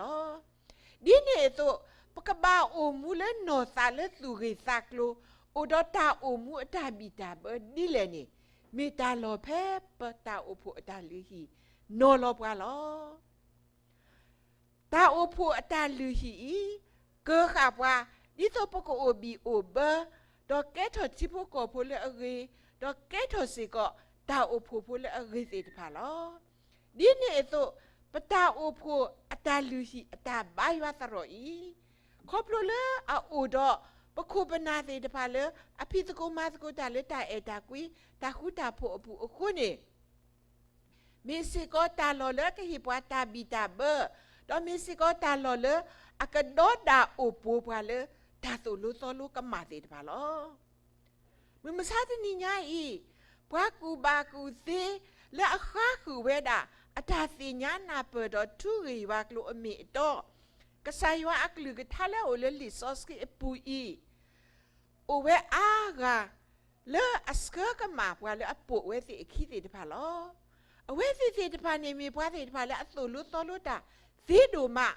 လီၤ. ဒ်န့ၣ်အသိး ပကဘၣ်အိၣ်မူလၢနီၢ်သးလၢသူၣ်ဂ့ၢ်သးကျိၤ, အိၣ်ဒီးတၢ်အိၣ်မူအတၢ်ဘံၣ်တၢ်ဘၢဒ်လဲၣ်န့ၣ် မ့ၢ်တၢ်လီၢ်ဖဲပတၢ်အိၣ်ဖှိၣ်အတၢ်လုၢ်ဟံၣ်နီၤလီၤပှၤလီၤ. တၢ်အိၣ်ဖှိၣ်အတၢ်လုၢ်ဟံၣ်အံၤ ကၢၤဃာ်ပှၤ ဒ်သိးပကအိၣ်ဘံၣ်အိၣ်ဘၢ, ဒီးကဲထီၣ်ထံဖိကီၢ်ဖိလၢအဂ့ၤ, ဒီးကဲထီၣ်စ့ၢ်ကီး တၢ်အိၣ်ဖှိၣ်ဖိလၢအဂ့ၤသ့ၣ်တဖၣ်လီၤ. ဒ်န့ၣ်အသိး ပတၢ်အိၣ်ဖှိၣ်အတၢ်လုၢ်ဟံၣ်အတၢ်ဘါယွၤသရိာ်အံၤ ခီဖျိလၢအအိၣ်ဒီး ပခိၣ်ပနၢ်သ့ၣ်တဖၣ်လၢ အဖံးသကိးမၤသကိးတၢ်လၢတၢ်အဲၣ်တၢ်ကွံ တၢ်ဃူတၢ်ဖိးအပူၤအဃိန့ၣ် မ့ၢ်စ့ၢ်ကီးတၢ်လီၢ်လၢကဟ့ၣ်ပှၤတၢ်ဘံၣ်တၢ်ဘၢ, ဒီးမ့ၢ်စ့ၢ်ကီးတၢ်လီၢ်လၢအကဒီဒၣ်အိၣ်ပိၤပှၤလၢ တၢ်သိၣ်လိသီလိကမၣ်သ့ၣ်တဖၣ်လီၤ. မုၢ်မဆါတနံၤညါအံၤ ပှၤကူၣ်ဘၣ်ကူၣ်သ့လၢအဃါဃုာ်ဝဲဒၣ် အတၢ်သ့ၣ်ညါနၢ်ပၢၢ်ဒီးထူဂ့ၢ်ယွၤကျိၤအမ့ၢ်အတီ, ကစၢ်ယွၤအကလုၢ်ကထါလၢအအိၣ်လၢလံာ်စီဆှံအပူၤအံၤ အိၣ်ဝဲအါဂၤ လၢအဆှၢကမၣ်ပှၤလၢအပိာ်ဝဲသ့ၣ်အခံသ့ၣ်တဖၣ်လီၤ. အဝဲသ့ၣ်သ့ၣ်တဖၣ်န့ၣ် မ့ၢ်ပှၤသ့ၣ်တဖၣ်လၢအသိၣ်လိသီလိတၢ်သ့ဒိၣ်မး,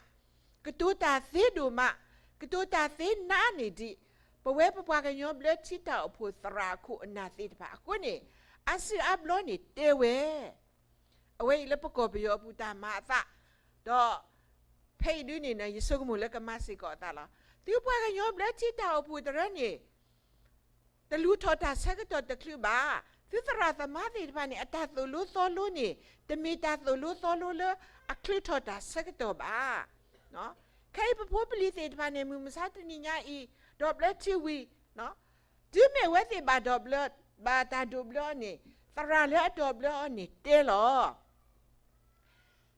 ကတိၤတၢ်သ့ဒိၣ်မး, ကတိၤတၢ်သ့နါန့ၢ်ဒံး ပဝဲပပှၤကညီဘျၢထံတၢ်အိၣ်ဖှိၣ်သရၣ်အခိၣ်အနၢ်သ့ၣ်တဖၣ်အဃိန့ၣ် အစုအါဘျီန့ၣ်တဲဝဲ အဝဲအံၤလၢပကီၢ်ပယီၤအပူၤတၢ်မၤအသး, ဒီးဖဲအံၤဒုန့ၣ် ယဆိကမိၣ်လၢကမၤစ့ၢ်ကီးအသးလီၤ. သုပှၤကညီဘျၢထံတၢ်အိၣ်ဖှိၣ်တရၢန့ၣ် တလူၤထီၣ်တၢ်ဆၢကတီၢ်တချုးဘၣ်. သုသရၣ်သမါသ့ၣ်တဖၣ်န့ၣ် အတၢ်သိၣ်လိသီလိန့ၣ် တမ့ၢ်တၢ်သိၣ်လိသီလိလၢအချုးထီၣ်တၢ်ဆၢကတီၢ်ဘၣ်. ခဲအံၤပဖိပလံၤသ့ၣ်တဖၣ်န့ၣ် မုၢ်မဆါတနံၤညါအံၤ ဒီးဘျၢထံဝံၤ တုၤမ့ၢ်အဝဲသ့ၣ်ဘၣ်ဒိးဘျၢ, ဘၣ်တၢ်ဒိးဘျၢအီၤန့ၣ် သရၣ်လၢအဒိးဘျၢအီၤန့ၣ်တဲလီၤ.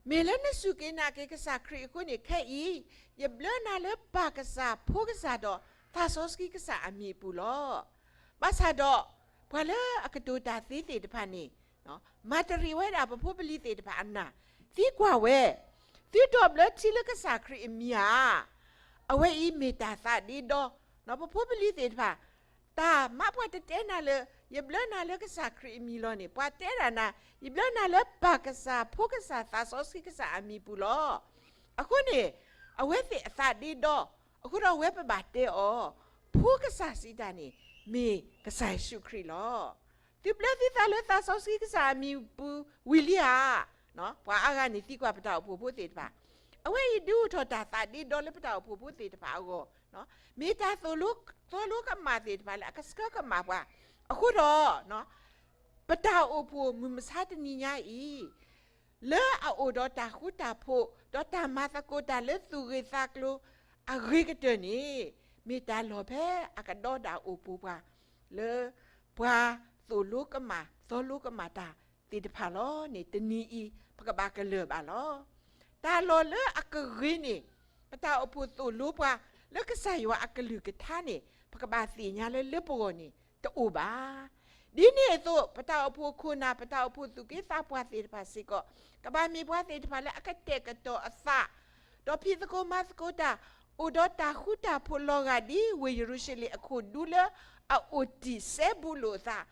မ့ၢ်လၢနစူၢ်က့ၤနာ်က့ၤကစၢ်ခရံာ်အဃိန့ၣ် ခဲအံၤ ယဘျၢနၤလၢပၢ်ကစၢ်, ဖိကစၢ်ဒီး သးစီဆှံကစၢ်အမံၤအပူၤလီၤ. ဘၣ်ဆၣ်ဒီး ပှၤလၢအကတိၤတၢ်သ့သ့ၣ်တဖၣ်န့ၣ် မၤတရံးဝဲဒၣ်ပဖိပလံၤသ့ၣ်တဖၣ်အနၢ်, သံကွၢ်ဝဲ, သုဒိးဘျၢထံလၢကစၢ်ခရံာ်အမံၤဧါ. အဝဲအံၤမ့ၢ်တၢ်သးဒ့ဒီ, ပဖိပလံၤသ့ၣ်တဖၣ် တၢ်မၤပှၤတတဲနၤလၢ ယဘျၢနၤလၢကစၢ်ခရံာ်အမံၤလီၤန့ၣ် ပှၤတဲဒၣ်နၤ, ယဘျၢနၤလၢပၢ်ကစၢ်, ဖိကစၢ်, သးစီဆှံကစၢ်အမံၤပူၤလီၤ. အဃိန့ၣ် အဝဲသ့ၣ်အသးဒ့ဒီ, အဃိဒီးအဝဲပဘၣ်တဲအီၤ, ဖိကစၢ်စံးတၢ်န့ၣ် မ့ၢ်ကစၢ်ယ့ၣ်ၡူးခရံာ်လီၤ. သုဘျၢသုသးလၢသးစီဆှံကစၢ်အမံၤပူၤဝံၤလံဧါ. ပှၤအါဂၤန့ၣ်သံကွၢ်ပတၢ်အိၣ်ဖှိၣ်ဖိသ့ၣ်တဖၣ်, အဝဲအံၤဒုးအိၣ်ထီၣ်တၢ်သးဒ့ဒီလၢပတၢ်အိၣ်ဖှိၣ်ဖိသ့ၣ်တဖၣ်အဂီၢ်, မ့ၢ်တၢ်သိၣ်လိသီလိကမၣ်သ့ၣ်တဖၣ်လၢအကဆှၢကမၣ်ပှၤ, အဃိဒီး ပတၢ်အိၣ်ဖှိၣ်မုၢ်မဆါတနံၤညါအံၤ လၢအအိၣ်ဒီးတၢ်ဃူတၢ်ဖိး ဒီးတၢ်မၤသကိးတၢ်လၢသူၣ်ဂ့ၤသးကျိၤအဂ့ၤကတၢၢ်န့ၣ် မ့ၢ်တၢ်လီၢ်ဖဲအကဒီဒၣ်အိၣ်ပိၤပှၤ လၢပှၤသိၣ်လိကမၣ်သီလိကမၣ်တၢ်သ့ၣ်တဖၣ်လီၤန့ၣ် တနံၤအံၤ ပကဘၣ်ကလၢၢ်ဘၣ်လီၤ. တၢ်လီၢ်လၢအကဂ့ၤန့ၣ် ပတၢ်အိၣ်ဖှိၣ်သိၣ်လိပှၤ လၢကစၢ်ယွၤအကလုၢ်ကထါန့ၣ် ပကဘၣ်သ့ၣ်ညါလၢလၢပဂီၢ်န့ၣ် တအိၣ်ဘၣ်. ဒ်န့ၣ်အသိး ပတၢ်အိၣ်ဖှိၣ်ခိၣ်နၢ် ပတၢ်အိၣ်ဖှိၣ်သူၣ်က့သးပှၢ်သ့ၣ်တဖၣ်စ့ၢ်ကီး ကဘၣ်မ့ၢ်ပှၤသ့ၣ်တဖၣ်လၢအကတဲာ်ကတီၤအသး ဒီးဖံးသကိးမၤသကိးတၢ် အိၣ်ဒီးတၢ်ဃူတၢ်ဖိးလီၤဂာ်ဒ်ဝ့ၢ်ယရူၤၡလ့ၣ်အခိၣ် ဒူလၢအအိၣ်တံၢ်စဲဘူးလိာ်အသး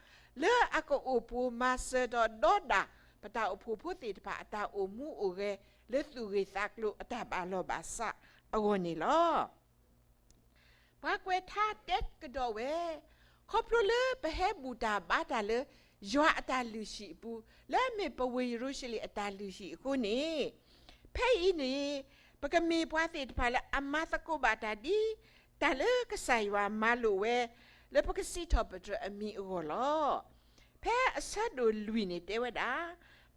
လၢအကအိၣ်ပိၤမၤစၢၤဒီးဒီဒၣ် ပတၢ်အိၣ်ဖှိၣ်ဖိသ့ၣ်တဖၣ်အတၢ်အိၣ်မူအိၣ်ဂဲၤ လၢသူၣ်ဂ့ၤသးကျိၤအတၢ်ဘၣ်လီၢ်ဘၣ်စးအဂီၢ်န့ၣ်လီၤ. ပှၤကွဲးထါတဲကဒီးဝဲ, ခီဖျိလၢပဟဲဘူၣ်တၢ်ဘါတၢ်လၢ ယွၤအတၢ်လုၢ်ဟံၣ်အပူၤ လၢအမ့ၢ်ပဝ့ၢ်ယရူၤၡလ့ၣ်အတၢ်လုၢ်ဟံၣ်အဃိန့ၣ်, ဖဲအံၤန့ၣ် ပကမ့ၢ်ပှၤသ့ၣ်တဖၣ်လၢအမၤသကိးဘၣ်တၢ်ဒ် တၢ်လၢကစၢ်ယွၤမၤလိာ်ဝဲ လၢပကစံးထီၣ်ပတြၢၤအမံၤအဂီၢ်လီၤ. ဖဲအဆၢဒိၣ်လွံၢ်န့ၣ်တဲဝဲဒၣ်,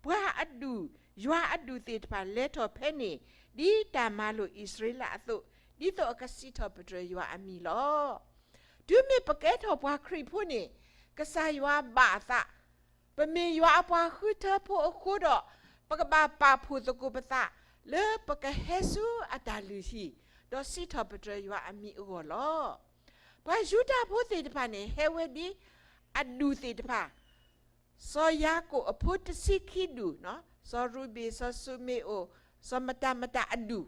ပှၤအဒူၣ်, ယွၤအဒူၣ်သ့ၣ်တဖၣ်လဲၤထီၣ်ဖဲန့ၣ် ဒ်တၢ်မၤလိာ်အံၣ်စရ့လးအသိး, ဒ်သိးအကစံးထီၣ်ပတြၢၤယွၤအမံၤလီၤ. တုၤမ့ၢ်ပကဲထီၣ်ပှၤခရံာ်ဖိန့ၣ် ကစၢ်ယွၤဘၣ်အသး, ပမ့ၢ်ယွၤအပှၤဃုထၢဖိအဃိဒီး, ပကဘၣ်ပာ်ဖှိၣ်သကိးပသး လၢပကဟဲဆူအတၢ်လုၢ်ဟံၣ်, ဒီးစံးထီၣ်ပတြၢၤယွၤအမံၤအဂီၢ်လီၤ. ပှၤယူဒၤဖိသ့ၣ်တဖၣ်န့ၣ် ဟဲဝဲဒ်အဒူၣ်သ့ၣ်တဖၣ်, စီၤယၤကိာ်အဖိတဆံခံဒူၣ်, စီၤရူဘ့ၣ်, စီၤၡမ့ၣ်အိၣ်, စီၤမတၤမတၤအဒူၣ်,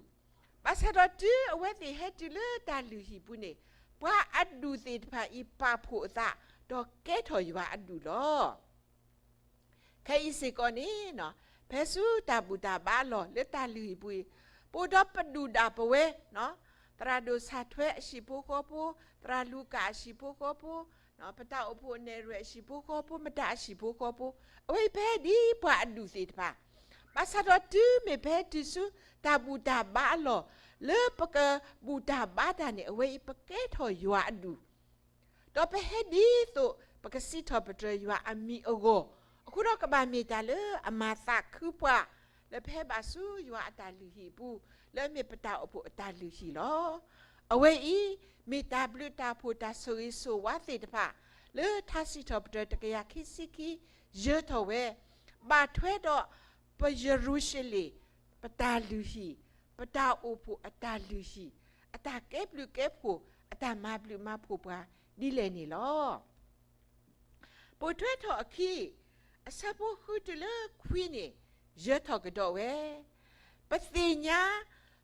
ဘၣ်ဆၣ်ဒီးတုၤအဝဲသ့ၣ်ဟဲတုၤလၢတၢ်လုၢ်ဟံၣ်ပူၤန့ၣ်, ပှၤအဒူၣ်သ့ၣ်တဖၣ်အံၤပာ်ဖှိၣ်အသး, ဒီးကဲထီၣ်ယွၤအဒူၣ်လီၤ. ခဲအံၤစ့ၢ်ကီးန့ၣ်, ဖဲဆူတၢ်ဘူၣ်တၢ်ဘါအလီၢ်လၢတၢ်လုၢ်ဟံၣ်ပူၤအံၤ, ပအိၣ်ဒီးပဒုၣ်ဒၣ်ပဝဲ, သရၣ်ဒိၣ်ဆၣ်ထွဲအဟံၣ်ဖိဃီဖိ, သရၣ်လူၤကၣ်အဟံၣ်ဖိဃီဖိ, ပတၢ်အိၣ်ဖှိၣ်နဲၣ်ရွဲၣ်အဟံၣ်ဖိဃီဖိ, မတၤအဟံၣ်ဖိဃီဖိ, အဝဲအံၤပဟဲဒ်ပှၤအဒူၣ်သ့ၣ်တဖၣ်, ဘၣ်ဆၣ်ဒီးတုၤမ့ၢ်ပဟဲတုၤဆူ တၢ်ဘူၣ်တၢ်ဘါအလီၢ်, လၢပကဘူၣ်တၢ်ဘါတၢ်န့ၣ် အဝဲအံၤပကဲထီၣ်ယွၤအဒူၣ် ဒီးပဟဲဒ်သိးပကစံးထီၣ်ပတြၢၤယွၤအမံၤအဂီၢ်, အဃိဒီးကဘၣ်မ့ၢ်တၢ်လၢအမၤသးခုပှၤ, လၢပဟဲဘၣ်ဆူယွၤအတၢ်လုၢ်ဟံၣ်အပူၤ, လၢအမ့ၢ်ပတၢ်အိၣ်ဖှိၣ်အတၢ်လုၢ်ဟံၣ်လီၤ. အဝဲအံၤ, မ့ၢ်တၢ်ဘျုးတၢ်ဖှိၣ်တၢ်ဆိၣ်ဂ့ၤဆိၣ်ဝါသ့ၣ်တဖၣ်, လၢထါစံးထီၣ်ပတြၢၤတကယၤခံဆံခံ, ယၢၤထီၣ်ဝဲ, ဘၣ်ထွဲဒီးပယရူၤၡလ့ၣ်, ပတၢ်လုၢ်ဟံၣ်, ပတၢ်အိၣ်ဖှိၣ်အတၢ်လုၢ်ဟံၣ်, အတၢ်ကဲဘျုးကဲဖှိၣ်, အတၢ်မၤဘျုးမၤဖှိၣ်ပှၤဒ်လဲၣ်န့ၣ်လီၤ. ပိာ်ထွဲထီၣ်အခံ, အဆၢဖိဃုတုၤလၢခွံန့ၣ်, ယၢၤထီၣ်ကဒီးဝဲ, ပသ့ၣ်ညါ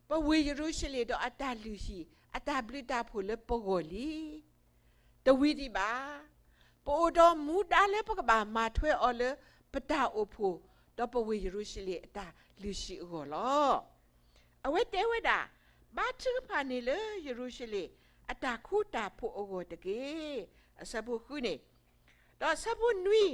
ပဝ့ၢ်ယရူၤၡလ့ၣ်ဒီးအတၢ်လုၢ်ဟံၣ်, အတၢ်ဘျုးတၢ်ဖှိၣ်လၢပဂီၢ်လံ. တဝံၤဒံးဘၣ်, ပအိၣ်ဒီးမူဒါလၢပကဘၣ်မၤထွဲအီၤလၢပတၢ်အိၣ်ဖှိၣ်, ဒီးပဝ့ၢ်ယရူၤၡလ့ၣ်အတၢ်လုၢ်ဟံၣ်အဂီၢ်လီၤ. အဝဲတဲဝဲဒၣ်, ဘါထုကဖၣ်န့ၣ်လၢယရူၤၡလ့ၣ်အတၢ်ဃူတၢ်ဖိးအဂီၢ်တက့ၢ်. အဆၢဖိဃုန့ၣ်, ဒီးအဆၢဖိနွံ,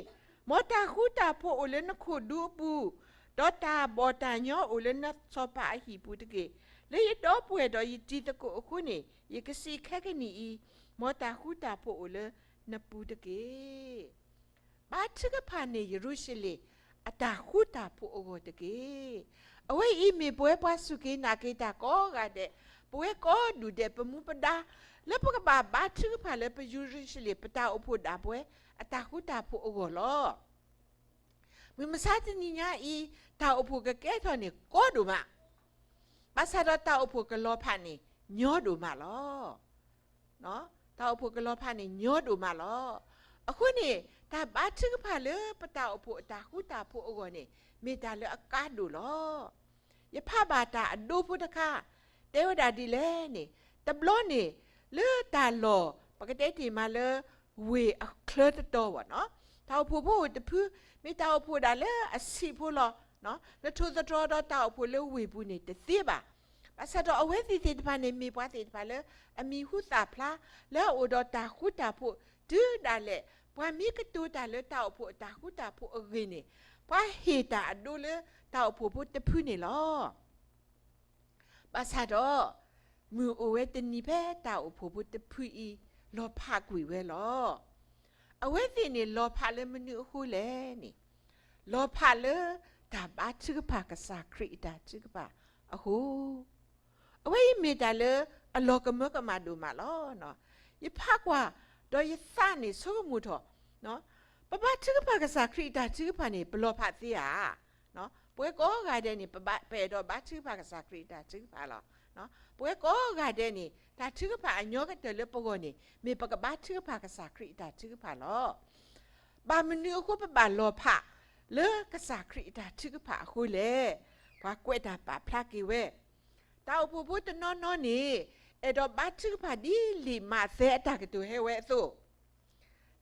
မ်တၢ်ဃူတၢ်ဖိးအိၣ်လၢနခိၣ်ဒူအပူၤ, ဒီးတၢ်ဘီၣ်တၢ်ညီအိၣ်လၢနစီၤပၤအဟံၣ်ပူၤတက့ၢ်. လၢယဒီပုၢ်ဝဲၢ်ဒီးယတံၤသကိးအဃိန့ၣ်, ယကစံးခဲကနံၣ်အံၤ, မ်တၢ်ဃူတၢ်ဖိးအိၣ်လၢနပူၤတက့ၢ်. ဘါထုကဖၣ်န့ၣ်ယရူၤၡလ့ၣ်အတၢ်ဃူတၢ်ဖိးအဂီၢ်တက့ၢ်. အဝဲအံၤမ့ၢ်ပဝဲပှၤစူၢ်က့ၤနာ်က့ၤတၢ်ကိးဂၤဒဲး, ပဝဲကိးဒူၣ်ဒဲး ပမူပဒါ, လၢပကဘၣ်ဘါထုကဖၣ်လၢပယရူၤၡလ့ၣ် ပတၢ်အိၣ်ဖှိၣ်ဒၣ်ပဝဲအတၢ်ဃူတၢ်ဖိးအဂီၢ်လီၤ. မုၢ်မဆါတနံၤညါအံၤ, တၢ်အိၣ်ဖှိၣ်ကကဲထီၣ်န့ၣ်ကီဒိၣ်မး, ဘၣ်ဆၣ်ဒီးတၢ်အိၣ်ဖှိၣ်ကလီၤဖးန့ၣ်ညီဒိၣ်မးလီၤ. တၢ်အိၣ်ဖှိၣ်ကလီၤဖးန့ၣ်ညီဒိၣ်မးလီၤ. အဃိန့ၣ်, တၢ်ဘါထုကဖၣ်လၢပတၢ်အိၣ်ဖှိၣ်အတၢ်ဃူတၢ်ဖိးအဂီၢ်န့ၣ်, မ့ၢ်တၢ်လၢအကါဒိၣ်လီၤ. ယဖးဘၣ်တၢ်အဒိဖိတခါ, တဲဝဲဒၣ်ဒ်လဲၣ်န့ၣ်, တဘျီန့ၣ်, လၢတၢ်လီၢ်, ပကတဲတ့ၢ်မးလၢ ဝ့ၢ်အချၢတတီၤဘၣ်နီၤ, တၢ်အိၣ်ဖှိၣ်ဖိအိၣ်တဖု, မ့ၢ်တၢ်အိၣ်ဖှိၣ်ဒၣ်လၢအဆံးဖိလီၤ. နထိၣ်သတြီၤဒီးတၢ်အိၣ်ဖှိၣ်လၢဝ့ၢ်ပူၤန့ၣ်တသ့ဘၣ်. ဘၣ်ဆၣ်ဒီးအဝဲသ့ၣ်သ့ၣ်တဖၣ်န့ၣ် မ့ၢ်ပှၤသ့ၣ်တဖၣ်လၢအမံၤဟူသၣ်ဖျါ, လၢအအိၣ်ဒီးတၢ်ဃူတၢ်ဖိး, တုၤဒၣ်လဲာ်, ပှၤမ့ၢ်ကတိၤတၢ်လၢတၢ်အိၣ်ဖှိၣ်အတၢ်ဃူတၢ်ဖိးအဂ့ၢ်န့ၣ်, ပှၤဟ့ၣ်တၢ်အဒိလၢတၢ်အိၣ်ဖှိၣ်ဖိတဖုန့ၣ်လီၤ. ဘၣ်ဆၣ်ဒီး, မုၢ်အိၣ်ဝဲတနံၤဖဲတၢ်အိၣ်ဖှိၣ်ဖိတဖုအံၤ, လီၤဖးကွံာ်ဝဲလီၤ. အဝဲသ့ၣ်န့ၣ်လီၤဖးလၢမနုၤအဃိလဲၣ်န့ၣ်, လီၤဖးလၢတၢ်ဘါထုကဖၣ်ကစၢ်ခရံာ်အတၢ်ထုကဖၣ်အဃိ, အဝဲအံၤမ့ၢ်တၢ်လၢအလီၤကမၢကမၣ်ဒိၣ်မးလီၤ. ယဖးကွၢ်, ဒီးယသးန့ၣ်ဆိကမိၣ်ထီၣ်, ပဘါထုကဖၣ်ကစၢ်ခရံာ်အတၢ်ထုကဖၣ်န့ၣ် ပလီၤဖးသ့ဧါ. ပဝဲကိးဂၤဒဲးန့ၣ် ပအဲၣ်ဒိးဘါထုကဖၣ်ကစၢ်ခရံာ်အတၢ်ထုကဖၣ်လီၤ. ပဝဲကိးဂၤဒဲးန့ၣ် တၢ်ထုကဖၣ်အညီကတၢၢ်လၢပဂီၢ်န့ၣ် မ့ၢ်ပကဘါထုကဖၣ်ကစၢ်ခရံာ်အတၢ်ထုကဖၣ်လီၤ. ဘၣ်မနုၤအဃိပဘၣ်လီၤဖးလၢကစၢ်ခရံာ်အတၢ်ထုကဖၣ်အဃိလဲၣ်. ပှၤကွဲးတၢ်ပာ်ဖျါက့ၤဝဲ, တၢ်အိၣ်ဖှိၣ်ဖိတနီၤနီၤန့ၣ် အဲၣ်ဒိးဘါထုကဖၣ်ဒ်လံာ်မးသဲအတၢ်ကတိၤဟဲဝဲအသိး,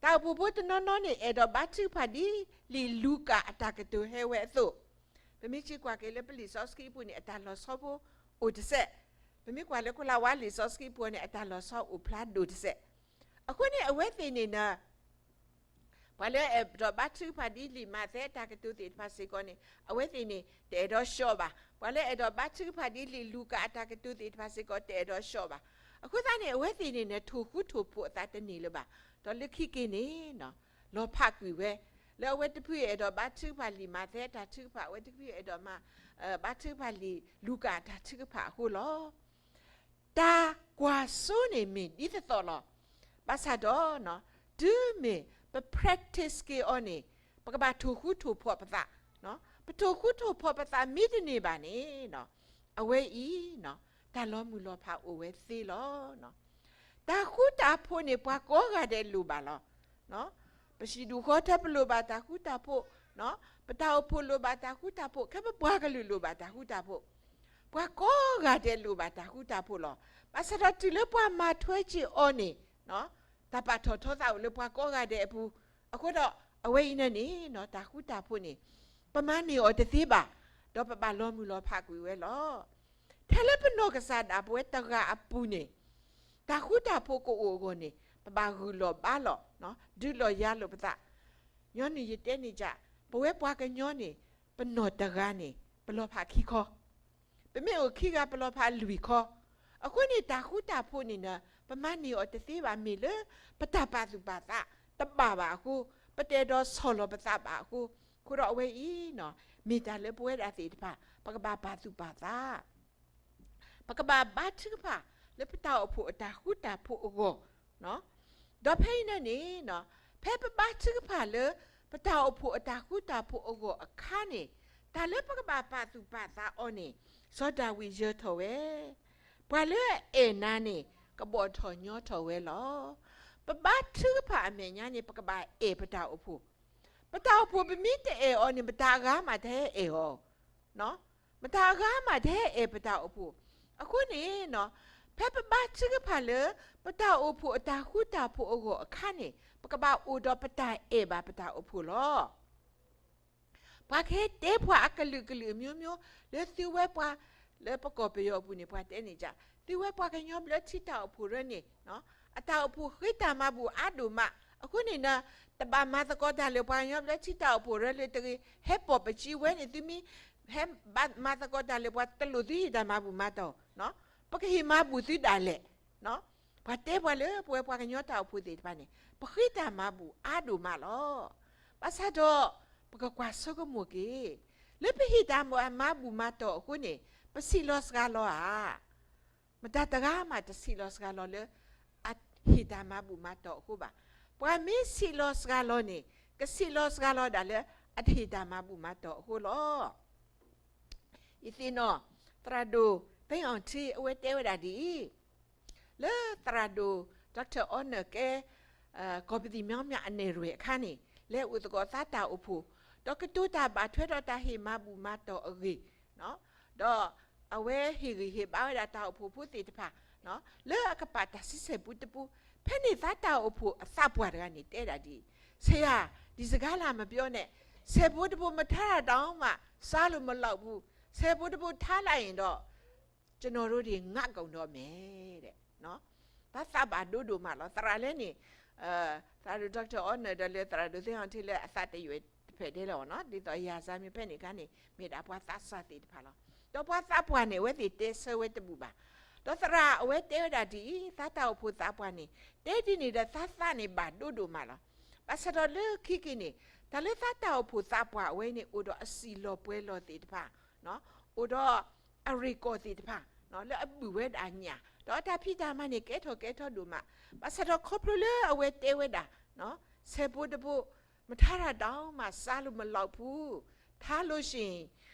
တၢ်အိၣ်ဖှိၣ်ဖိတနီၤနီၤန့ၣ် အဲၣ်ဒိးဘါထုကဖၣ်ဒ်လံာ်လူၤကၣ်အတၢ်ကတိၤဟဲဝဲအသိး, ပမ့ၢ်စံးကွၢ်က့ၤလၢပလံာ်စီဆှံအပူၤန့ၣ် အတၢ်လီၤဆီဖိအိၣ်တစဲး, ပမ့ၢ်ကွၢ်လၢကလးဝါလံာ်စီဆှံအပူၤန့ၣ် အတၢ်လီၤဆီအိၣ်ဖျါဒိၣ်တစဲး. အဃိန့ၣ် အဝဲသ့ၣ်န့ၣ် ပှၤလၢအဲၣ်ဒိးဘါထုကဖၣ်ဒ်လံာ်မးသဲအတၢ်ကတိၤသ့ၣ်တဖၣ်စ့ၢ်ကီးန့ၣ် အဝဲသ့ၣ်န့ၣ် တအဲၣ်ဒိးဆှီဘၣ်. ပှၤလၢအဲၣ်ဒိးဘါထုကဖၣ်ဒ်လံာ်လူၤကၣ်အတၢ်ကတိၤသ့ၣ်တဖၣ်စ့ၢ်ကီး တအဲၣ်ဒိးဆှီဘၣ်. အဃိသတးန့ၣ် အဝဲသ့ၣ်န့ၣ် ထိၣ်ဃူထိၣ်ဖိးအသးတန့ၢ်လၢၤဘၣ်. ဒီးလၢခံက့ၤန့ၣ် လီၤဖးကွံာ်ဝဲ, လၢအဝဲတဖုအဲၣ်ဒိးဘါထုကဖၣ်လံာ်မးသဲအတၢ်ထုကဖၣ်, အဝဲတဖုအဲၣ်ဒိးမး ဘါထုကဖၣ်လံာ်လူၤကၣ်အတၢ်ထုကဖၣ်အဃိလီၤ. တၢ်ကွၢ်စိန့ၣ်မ့ၢ်ဒ်သိးသိးလီၤ. ဘၣ်ဆၣ်ဒီး တုၤမ့ၢ်ပ practice က့ၤအီၤန့ၣ် ပကဘၣ်ထိၣ်ဃူထိၣ်ဖိးပသး, ပထိၣ်ဃူထိၣ်ဖိးပသးမ့ၢ်တန့ၢ်ဘၣ်န့ၣ် အဝဲအံၤ တၢ်လီၤမုၢ်လီၤဖးအိၣ်ဝဲသ့လီၤ. တၢ်ဃူတၢ်ဖိးန့ၣ် ပှၤကိးဂၤဒဲးလိၣ်ဘၣ်လီၤ. ပဟံၣ်ဒူၣ်ဃီထၢပလိၣ်ဘၣ်တၢ်ဃူတၢ်ဖိး, ပတၢ်အိၣ်ဖှိၣ်လိၣ်ဘၣ်တၢ်ဃူတၢ်ဖိး, ခဲပပှၤကလုာ်လိၣ်ဘၣ်တၢ်ဃူတၢ်ဖိး. ပှၤကိးဂၤဒဲးလိၣ်ဘၣ်တၢ်ဃူတၢ်ဖိးလီၤ. ဘၣ်ဆၣ်ဒီးတုၤလၢပှၤမၤထွဲက့ၤအီၤန့ၣ် တၢ်ပာ်ထီၣ်ထီသးအိၣ်လၢပှၤကိးဂၤဒဲးအပူၤ, အဃိဒီးအဝဲအံၤန့ၣ်န့ၣ် တၢ်ဃူတၢ်ဖိးန့ၣ် ပမၤန့ၢ်အီၤတသ့ဘၣ်, ဒီးပဘၣ်လီၤမုၢ်လီၤဖးကွံာ်ဝဲလီၤ. ထဲလၢပနီၢ်ကစၢ်ဒၣ်ပဝဲတဂၤအပူၤန့ၣ် တၢ်ဃူတၢ်ဖိးကအိၣ်အဂီၢ်န့ၣ် ပဘၣ်ဂုာ်လီၤဘါလီၤ, ဒုးလီၤယၤလိာ်ပသး. ညီနုၢ်ယတဲန့ၢ်ယၤ, ပဝဲပှၤကညီန့ၣ် ပနီၢ်တဂၤန့ၣ် ပလီၤဖးခံခီ, ပမ့ၢ်အိၣ်ခံဂၤပလီၤဖးလွံၢ်ခီ, အဃိန့ၣ်တၢ်ဃူတၢ်ဖိးန့ၣ်ဒီး ပမၤန့ၢ်အီၤတသ့ဘၣ် မ့ၢ်လၢပတၢ်ပာ်သူၣ်ပာ်သးတဘၣ်ဘၣ်အဃိ, ပတအဲၣ်ဒိးဆီၣ်လီၤပသးဘၣ်အဃိ, အဃိဒီးအဝဲအံၤ မ့ၢ်တၢ်လၢပဝဲဒၣ်သ့ၣ်တဖၣ် ပကဘၣ်ပာ်သူၣ်ပာ်သး ပကဘၣ်ဘါထုကဖၣ်လၢပတၢ်အိၣ်ဖှိၣ်အတၢ်ဃူတၢ်ဖိးအဂီၢ်, ဒီးဖဲအံၤန့ၣ်န့ၣ် ဖဲပဘါထုကဖၣ်လၢ ပတၢ်အိၣ်ဖှိၣ်အတၢ်ဃူတၢ်ဖိးအဂီၢ်အခါန့ၣ်, တၢ်လၢပကဘၣ်ပာ်သူၣ်ပာ်သးအီၤန့ၣ် စီၤဒၤဝံးယၢၤထီၣ်ဝဲ, ပှၤလၢအအဲၣ်နၤန့ၣ် ကဘီၣ်ထီၣ်ညီထီၣ်ဝဲလီၤ. ပဘါထုကဖၣ်အမဲာ်ညါန့ၣ် ပကဘၣ်အဲၣ်ပတၢ်အိၣ်ဖှိၣ်, ပတၢ်အိၣ်ဖှိၣ်ပမ့ၢ်တအဲၣ်အီၤန့ၣ် မတၤအဂၤမးတဟဲအဲၣ်အီၤ, မတၤအဂၤမးတဟဲအဲၣ်ပတၢ်အိၣ်ဖှိၣ်. အဃိန့ၣ် ဖဲပဘါထုကဖၣ်လၢ ပတၢ်အိၣ်ဖှိၣ်အတၢ်ဃူတၢ်ဖိးအဂီၢ်အခါန့ၣ် ပကဘၣ်အိၣ်ဒီးပတၢ်အဲၣ်ဘၣ်ပတၢ်အိၣ်ဖှိၣ်လီၤ. ပှၤကဟဲတဲပှၤအကလုာ်ကလုာ်အမျိုးမျိုး လၢသုဝဲပှၤလၢပကီၢ်ပယီၤအပူၤန့ၣ် ပှၤတဲန့ၣ်ဒ် သုဝဲပှၤကညီဘျၢထံတၢ်အိၣ်ဖှိၣ်ရၢန့ၣ် အတၢ်အိၣ်ဖှိၣ်ဃ့တၢ်မၤဘူၣ်အါဒိၣ်မး, အဃိန့ၣ် တဘၣ်မၤသကိးတၢ်လၢပှၤကညီဘျၢထံတၢ်အိၣ်ဖှိၣ်ရၢလၢတဂ့ၤ, ဟဲပိာ်ပစံးဝဲန့ၣ် သုမ့ၢ်ဟဲမၤသကိးတၢ်လၢပှၤတလိၣ်သုဟ့ၣ်တၢ်မၤဘူၣ်မၤတီၢ်, ပကဟ့ၣ်မၤဘူၣ်သုဒၣ်လဲာ် ပှၤတဲပှၤလၢပဝဲပှၤကညီတၢ်အိၣ်ဖှိၣ်သ့ၣ်တဖၣ်န့ၣ် ပဃ့တၢ်မၤဘူၣ်အါဒိၣ်မးလီၤ. ဘၣ်ဆၣ်ဒီး ပကကွၢ်ဆိကမိၣ်က့ၤ, လၢပဟ့ၣ်တၢ်မၤဘူၣ်မၤတီၢ်အဃိန့ၣ် ပဆံးလီၤစှၤလီၤဧါ. မတၤတဂၤမးတဆံးလီၤစှၤလီၤလၢ အဟ့ၣ်တၢ်မၤဘူၣ်မၤတီၢ်အဃိဘၣ်. ပှၤမ့ၢ်ဆံးလီၤစှၤလီၤန့ၣ် ကဆံးလီၤစှၤလီၤဒၣ်လၢ အတဟ့ၣ်တၢ်မၤဘူၣ်မၤတီၢ်အဃိလီၤ. ယသ့ၣ်နီၣ် သရၣ်ဒိၣ် သိန်းအောင်ဌေး အဝဲတဲဝဲဒၣ်ဒ်အံၤ, လၢသရၣ်ဒိၣ် Doctor Honor ကဲ ကီၢ်ပသံၣ်မီမၠးအနဲၣ်ရွဲၣ်အခါန့ၣ် လဲၤအိၣ်သကိးသးတၢ်အိၣ်ဖှိၣ်, ဒီးကတိၤတၢ်ဘၣ်ထွဲဒီးတၢ်ဟ့ၣ်မၤဘူၣ်မၤတီၢ်အဂ့ၢ်, ဒီးအဝဲဟ့ၣ်ဂံၢ်ဟ့ၣ်ဘါဝဲဒၣ်တၢ်အိၣ်ဖှိၣ်ဖိသ့ၣ်တဖၣ် လၢအကပာ်တၢ်ဆံဆဲၣ်ပူတပူ, ဖဲန့ၣ်သးတၢ်အိၣ်ဖှိၣ်အသးပှၢ်တဂၤန့ၣ်တဲဒၣ်ဒ်အံၤ, ဆရာ, ဒီစကားလာမပြောနဲ့, ဆဲၣ်ပူတပူမထါတၢ်မး, စားလို့မလောက်ဘူး, ဆဲၣ်ပူတပူထါလိုက်ရင်တော့ ကျွန်တော်တို့တွေငတ်ကုန်တော့မယ်တဲ့, တၢ်သးဘၣ်ဒိဒိၣ်မးလီၤ. သရၣ်လဲၣ်န့ၣ် သရၣ်ဒိၣ် Doctor Honor ဒီးလၢသရၣ်ဒိၣ် သိန်းအောင်ဌေး လၢအသးတယွဲၣ်တဖျၢၣ်ဒဲးလီၤနီၤ, ဒ်သိးယၤစၢ်မ့ၢ်ဖဲန့ၣ်အခါန့ၣ် မ့ၢ်ဒၣ်ပှၤသးစၢ်သ့ၣ်တဖၣ်လီၤ. ဒီးပှၤသးပှၢ်န့ၣ် အဝဲသ့ၣ်တဲဆၢဝဲတဘူၣ်ဘၣ်. ဒီးသရၣ်အဝဲတဲဝဲဒၣ်ဒ်အံၤ, သးတၢ်အိၣ်ဖှိၣ်သးပှၢ်န့ၣ် တဲဒ်န့ၣ်ဒီးသးသးန့ၣ်ဘၣ်ဒိဒိၣ်မးလီၤ. ဘၣ်ဆၣ်ဒီးလၢခံက့ၤန့ၣ် တၢ်လၢသးတၢ်အိၣ်ဖှိၣ်သးပှၢ်အဝဲန့ၣ် အိၣ်ဒီးအစံၣ်လီၤပှဲၤလီၤသ့ၣ်တဖၣ် အိၣ်ဒီးအရ့ၣ်ကီၢ်သ့ၣ်တဖၣ် လၢအဘုၣ်ဝဲဒၣ်ညၣ်, ဒီးအတၢ်ဖံးတၢ်မၤန့ၣ် ကဲထီၣ်ကဲထီၣ်ဒိၣ်မး. ဘၣ်ဆၣ်ဒီးခီဖျိလၢအဝဲတဲဝဲဒၣ် ဆဲၣ်ပူတပူ မထါတၢ်မး, စားလို့မလောက်ဘူး, ထါလို့ရှိရင်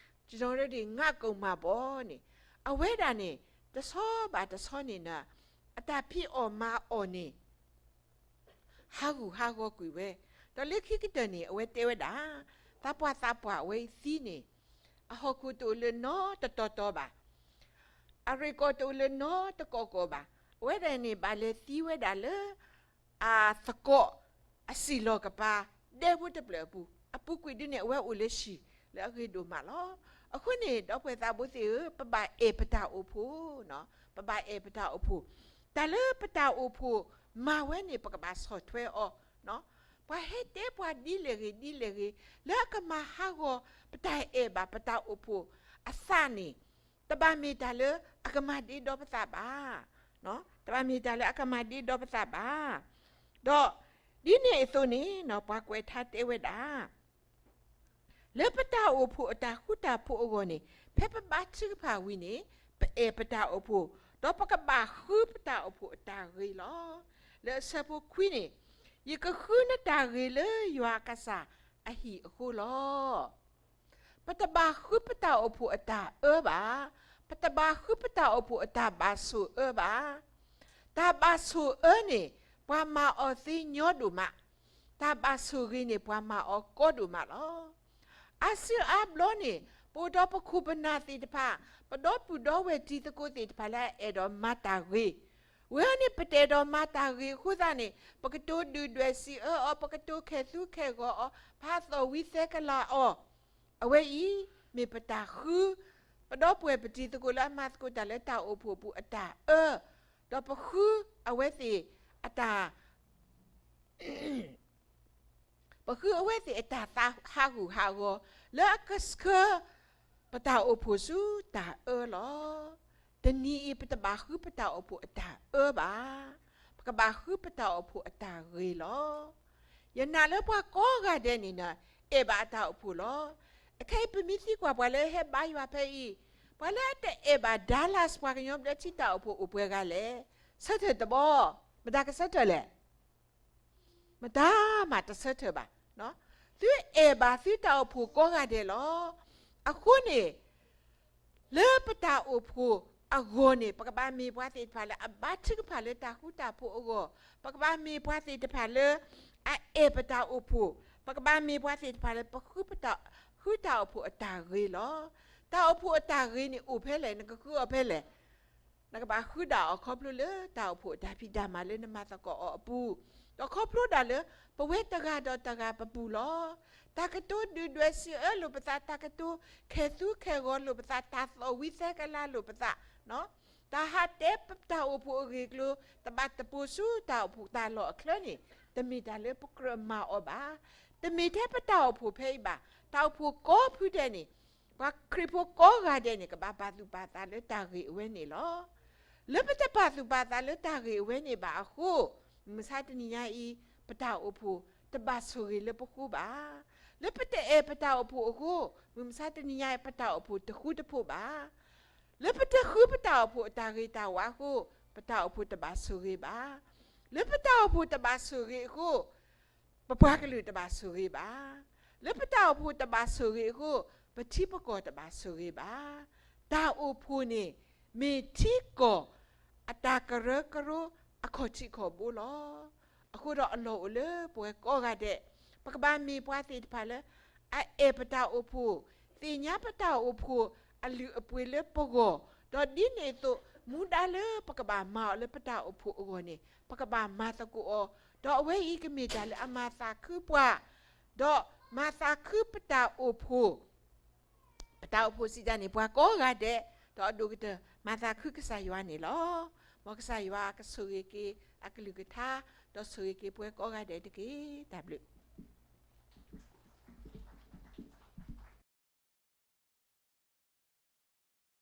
ကျွန်တော်တို့တွေငတ်ကုန်မှာပေါ့န့ၣ်, အဝဲဒၣ်န့ၣ် တဆီဘၣ်တဆီန့ၣ် အတၢ်ဖံးအီၣ်မၤအီၣ်န့ၣ် ဟးဂူာ်ဟးဂီၤကွံာ်ဝဲ, ဒီးလၢခံကတၢၢ်န့ၣ် အဝဲတဲဝဲဒၣ်, သးပှၢ်သးပှၢ်အဝဲအံၤသံန့ၣ် အဟီၣ်ခိၣ်တအိၣ်လၢၤနီတတီၤတီၤဘၣ်, အရ့ၣ်ကီၢ်တအိၣ်လၢၤနီတကီၢ်ကီၢ်ဘၣ်, အဝဲဒၣ်န့ၣ် ဘၣ်လဲၤသံဝဲဒၣ်လၢ အသကိး အစံၣ်လီၤကပၤ ဒဲဖိတဖျၢၣ်အပူၤ, အပူၤကွံာ်ဒုန့ၣ် အဝဲအိၣ်လၢဟံၣ်လၢအဂ့ၤဒိၣ်မးလီၤ. အဃိန့ၣ် ဒီပုၢ်ဝဲၢ်သးဘိသ့ၣ်ဧၢ, ပဘၣ်အဲၣ်ပတၢ်အိၣ်ဖှိၣ်, ပဘၣ်အဲၣ်ပတၢ်အိၣ်ဖှိၣ်, တၢ်လၢပတၢ်အိၣ်ဖှိၣ်မၤဝဲန့ၣ် ပကဘၣ်ဆီၣ်ထွဲအီၤ, ပှၤဟဲတဲပှၤဒ်လဲၣ်ဂ့ၤဒ်လဲၣ်ဂ့ၤ လၢအကမၤဟးဂီၤ ပတၢ်အဲၣ်ဘၣ်ပတၢ်အိၣ်ဖှိၣ်အသးန့ၣ် တဘၣ်မ့ၢ်တၢ်လၢအကမၤဒ့ဒီပသးဘၣ်, တဘၣ်မ့ၢ်တၢ်လၢအကမၤဒ့ဒီပသးဘၣ်. ဒီးဒ်န့ၣ်အသိးန့ၣ် ပှၤကွဲးထါတဲဝဲဒၣ် လၢပတၢ်အိၣ်ဖှိၣ်အတၢ်ဃူတၢ်ဖိးအဂီၢ်န့ၣ် ဖဲပဘါထုကဖၣ်ဝံၤန့ၣ် ပအဲၣ်ပတၢ်အိၣ်ဖှိၣ်, ဒီးပကဘၣ်ဃုပတၢ်အိၣ်ဖှိၣ်အတၢ်ဂ့ၤလီၤ. လၢအဆၢဖိခွံန့ၣ်, ယကဃုနတၢ်ဂ့ၤလၢယွၤအကစၢ်အဟံၣ်အဃိလီၤ. ပတဘၣ်ဃုပတၢ်အိၣ်ဖှိၣ်အတၢ်အၢဘၣ်, ပတဘၣ်ဃုပတၢ်အိၣ်ဖှိၣ်အတၢ်ဘၣ်ဆိၣ်အၢဘၣ်. တၢ်ဘၣ်ဆိၣ်အၢန့ၣ် ပှၤမၤအီၤသ့ညီဒိၣ်မး, တၢ်ဘၣ်ဆိၣ်ဂ့ၤန့ၣ် ပှၤမၤအီၤကီဒိၣ်မးလီၤ. အါစုအါဘျီန့ၣ် ပအိၣ်ဒီးပခိၣ်ပနၢ်သ့ၣ်တဖၣ်, ပဒီပုၢ်ဒီဝဲၢ်တံၤသကိးသ့ၣ်တဖၣ်လၢအအဲၣ်ဒိးမၤတၢ်ဂ့ၤ, ဝဲန့ၣ် ပတအဲၣ်ဒိးမၤတၢ်ဂ့ၤအဃိသတးန့ၣ် ပကတိၤဒုၣ်ဒွဲၣ်စံးအၢအီၤ, ပကတိၤခဲၣ်သူခဲၣ်ဂီၤအီၤ, ပာ်သီၣ်ဝံသဲကလၤအီၤ, အဝဲအံၤ မ့ၢ်ပတၢ်ဃု ပဒီပုၢ်ဝဲၢ်ပတံၤသကိးလၢအမၤသကိးတၢ်လၢတၢ်အိၣ်ဖှိၣ်အပူၤအတၢ်အၢ, ဒီးပဃုအဝဲသ့ၣ်အတၢ် ပဃုအဝဲသ့ၣ်အတၢ်သးဟးဂူာ်ဟးဂီၤ လၢအကဆှၢ ပတၢ်အိၣ်ဖှိၣ်ဆူတၢ်အၢလီၤ. တနံၤအံၤ ပတဘၣ်ဃုပတၢ်အိၣ်ဖှိၣ်အတၢ်အၢဘၣ်. ပကဘၣ်ဃုပတၢ်အိၣ်ဖှိၣ်အတၢ်ဂ့ၤလီၤ. ယနာ်လၢပှၤကိးဂၤဒဲးန့ၣ် အဲၣ်ဘၣ်အတၢ်အိၣ်ဖှိၣ်လီၤ. အခဲအံၤ ပမ့ၢ်သံကွၢ်ပှၤလၢဟဲဘါယွၤဖဲအံၤ, ပှၤလၢအတအဲၣ်ဘၣ် Dallas ပှၤကညီဘျၢထံတၢ်အိၣ်ဖှိၣ်အိၣ်ပှဲၤဂၤလဲၣ်. ဆၢထၢၣ်တဘီ, မတၤကဆၢထၢၣ်လဲၣ်. မတၤမးတဆၢထၢၣ်ဘၣ်. သုအဲၣ်ဘၣ်သုတၢ်အိၣ်ဖှိၣ်ကိးဂၤဒဲးလီၤ. အဃိန့ၣ် လၢပတၢ်အိၣ်ဖှိၣ်အဂီၢ်န့ၣ် ပကဘၣ်မ့ၢ်ပှၤသ့ၣ်တဖၣ်လၢအဘါထုကဖၣ်လၢတၢ်ဃူတၢ်ဖိးအဂီၢ်, ပကဘၣ်မ့ၢ်ပှၤသ့ၣ်တဖၣ်လၢ အအဲၣ်ပတၢ်အိၣ်ဖှိၣ်, ပကဘၣ်မ့ၢ်ပှၤသ့ၣ်တဖၣ်လၢပဃုပတၢ်, ဃုတၢ်အိၣ်ဖှိၣ်အတၢ်ဂ့ၤလီၤ. တၢ်အိၣ်ဖှိၣ်အတၢ်ဂ့ၤန့ၣ်အိၣ်ဖဲလဲၣ်, နကဃုအီၤဖဲလဲၣ်. နကဘၣ်ဃုဒၣ်အီၤခီဖျိလၢတၢ်အိၣ်ဖှိၣ်အတၢ်ဖံးတၢ်မၤလၢနမၤသကိးအီၤအပူၤ, ဒီးခီဖျိဒၣ်လၢ ပဝဲတဂၤဒီးတဂၤပပူၤလီၤ. တၢ်ကတိၤဒုၣ်ဒွဲၣ်စံးအၢလိာ်ပသး, တၢ်ကတိၤခဲၣ်သူခဲၣ်ဂီၤလိာ်ပသး, တၢ်သီၣ်ဝံသဲကလၤလိာ်ပသး, တၢ်ဟးတဲပတၢ်အိၣ်ဖှိၣ်အဂ့ၢ်အကျိၤ တဘၣ်တပိၤဆူတၢ်အိၣ်ဖှိၣ်တၢ်လီၢ်အချၢန့ၣ် တမ့ၢ်တၢ်လၢပကြၢးမၤအီၤဘၣ်. တမ့ၢ်ထဲပတၢ်အိၣ်ဖှိၣ်ဖဲအံၤဘၣ်. တၢ်အိၣ်ဖှိၣ်ကိးဖုဒဲးန့ၣ် ပှၤခရံာ်ဖိကိးဂၤဒဲးန့ၣ် ကဘၣ်ပာ်သူၣ်ပာ်သးလၢတၢ်ဂ့ၤအဝဲန့ၣ်လီၤ. လၢပတပာ်သူၣ်ပာ်သးလၢတၢ်ဂ့ၤအဝဲန့ၣ်ဘၣ်အဃိ, မုၢ်မဆါတနံၤညါအံၤ ပတၢ်အိၣ်ဖှိၣ်တဘၣ်ဆိၣ်ဂ့ၤလၢပဃိဘၣ်. လၢပတအဲၣ်ပတၢ်အိၣ်ဖှိၣ်အဃိ, မုၢ်မဆါတနံၤညါအံၤ ပတၢ်အိၣ်ဖှိၣ်တဃူတဖိးဘၣ်. လၢပတဃုပတၢ်အိၣ်ဖှိၣ်အတၢ်ဂ့ၤတၢ်ဝါအဃိ, ပတၢ်အိၣ်ဖှိၣ်တဘၣ်ဆိၣ်ဂ့ၤဘၣ်. လၢပတၢ်အိၣ်ဖှိၣ်တဘၣ်ဆိၣ်ဂ့ၤအဃိ, ပပှၤကလုာ်တဘၣ်ဆိၣ်ဂ့ၤဘၣ်. လၢပတၢ်အိၣ်ဖှိၣ်တဘၣ်ဆိၣ်ဂ့ၤအဃိ, ပထံပကီၢ်တဘၣ်ဆိၣ်ဂ့ၤဘၣ်. တၢ်အိၣ်ဖှိၣ်န့ၣ် မ့ၢ်ထံကီၢ်အတၢ်ကရၢကရိအခီၣ်ထံးခီၣ်ဘိလီၤ. အဃိဒီးအလီၢ်အိၣ်လၢပဝဲကိးဂၤဒဲး, ပကဘၣ်မ့ၢ်ပှၤသ့ၣ်တဖၣ်လၢ အအဲၣ်ပတၢ်အိၣ်ဖှိၣ်, သ့ၣ်ညါပတၢ်အိၣ်ဖှိၣ်အလုၢ်အပှ့ၤလၢပဂီၢ်, ဒီးဒ်န့ၣ်အသိး မူဒါလၢပကဘၣ်မၤအီၤလၢပတၢ်အိၣ်ဖှိၣ်အဂီၢ်န့ၣ် ပကဘၣ်မၤသကိးအီၤ, ဒီးအဝဲအံၤကမ့ၢ်တၢ်လၢအမၤသးခုပှၤ, ဒီးမၤသးခုပတၢ်အိၣ်ဖှိၣ် ပတၢ်အိၣ်ဖှိၣ်စံးတၢ်န့ၣ် ပှၤကိးဂၤဒဲး, ဒီးအဒိၣ်ကတၢၢ် မၤသးခုကစၢ်ယွၤန့ၣ်လီၤ. မ်ကစၢ်ယွၤကဆိၣ်ဂ့ၤက့ၤအကလုၢ်ကထါ, ဒီးဆိၣ်ဂ့ၤက့ၤပဝဲကိးဂၤဒဲးတက့ၢ်. တၢ်ဘျုး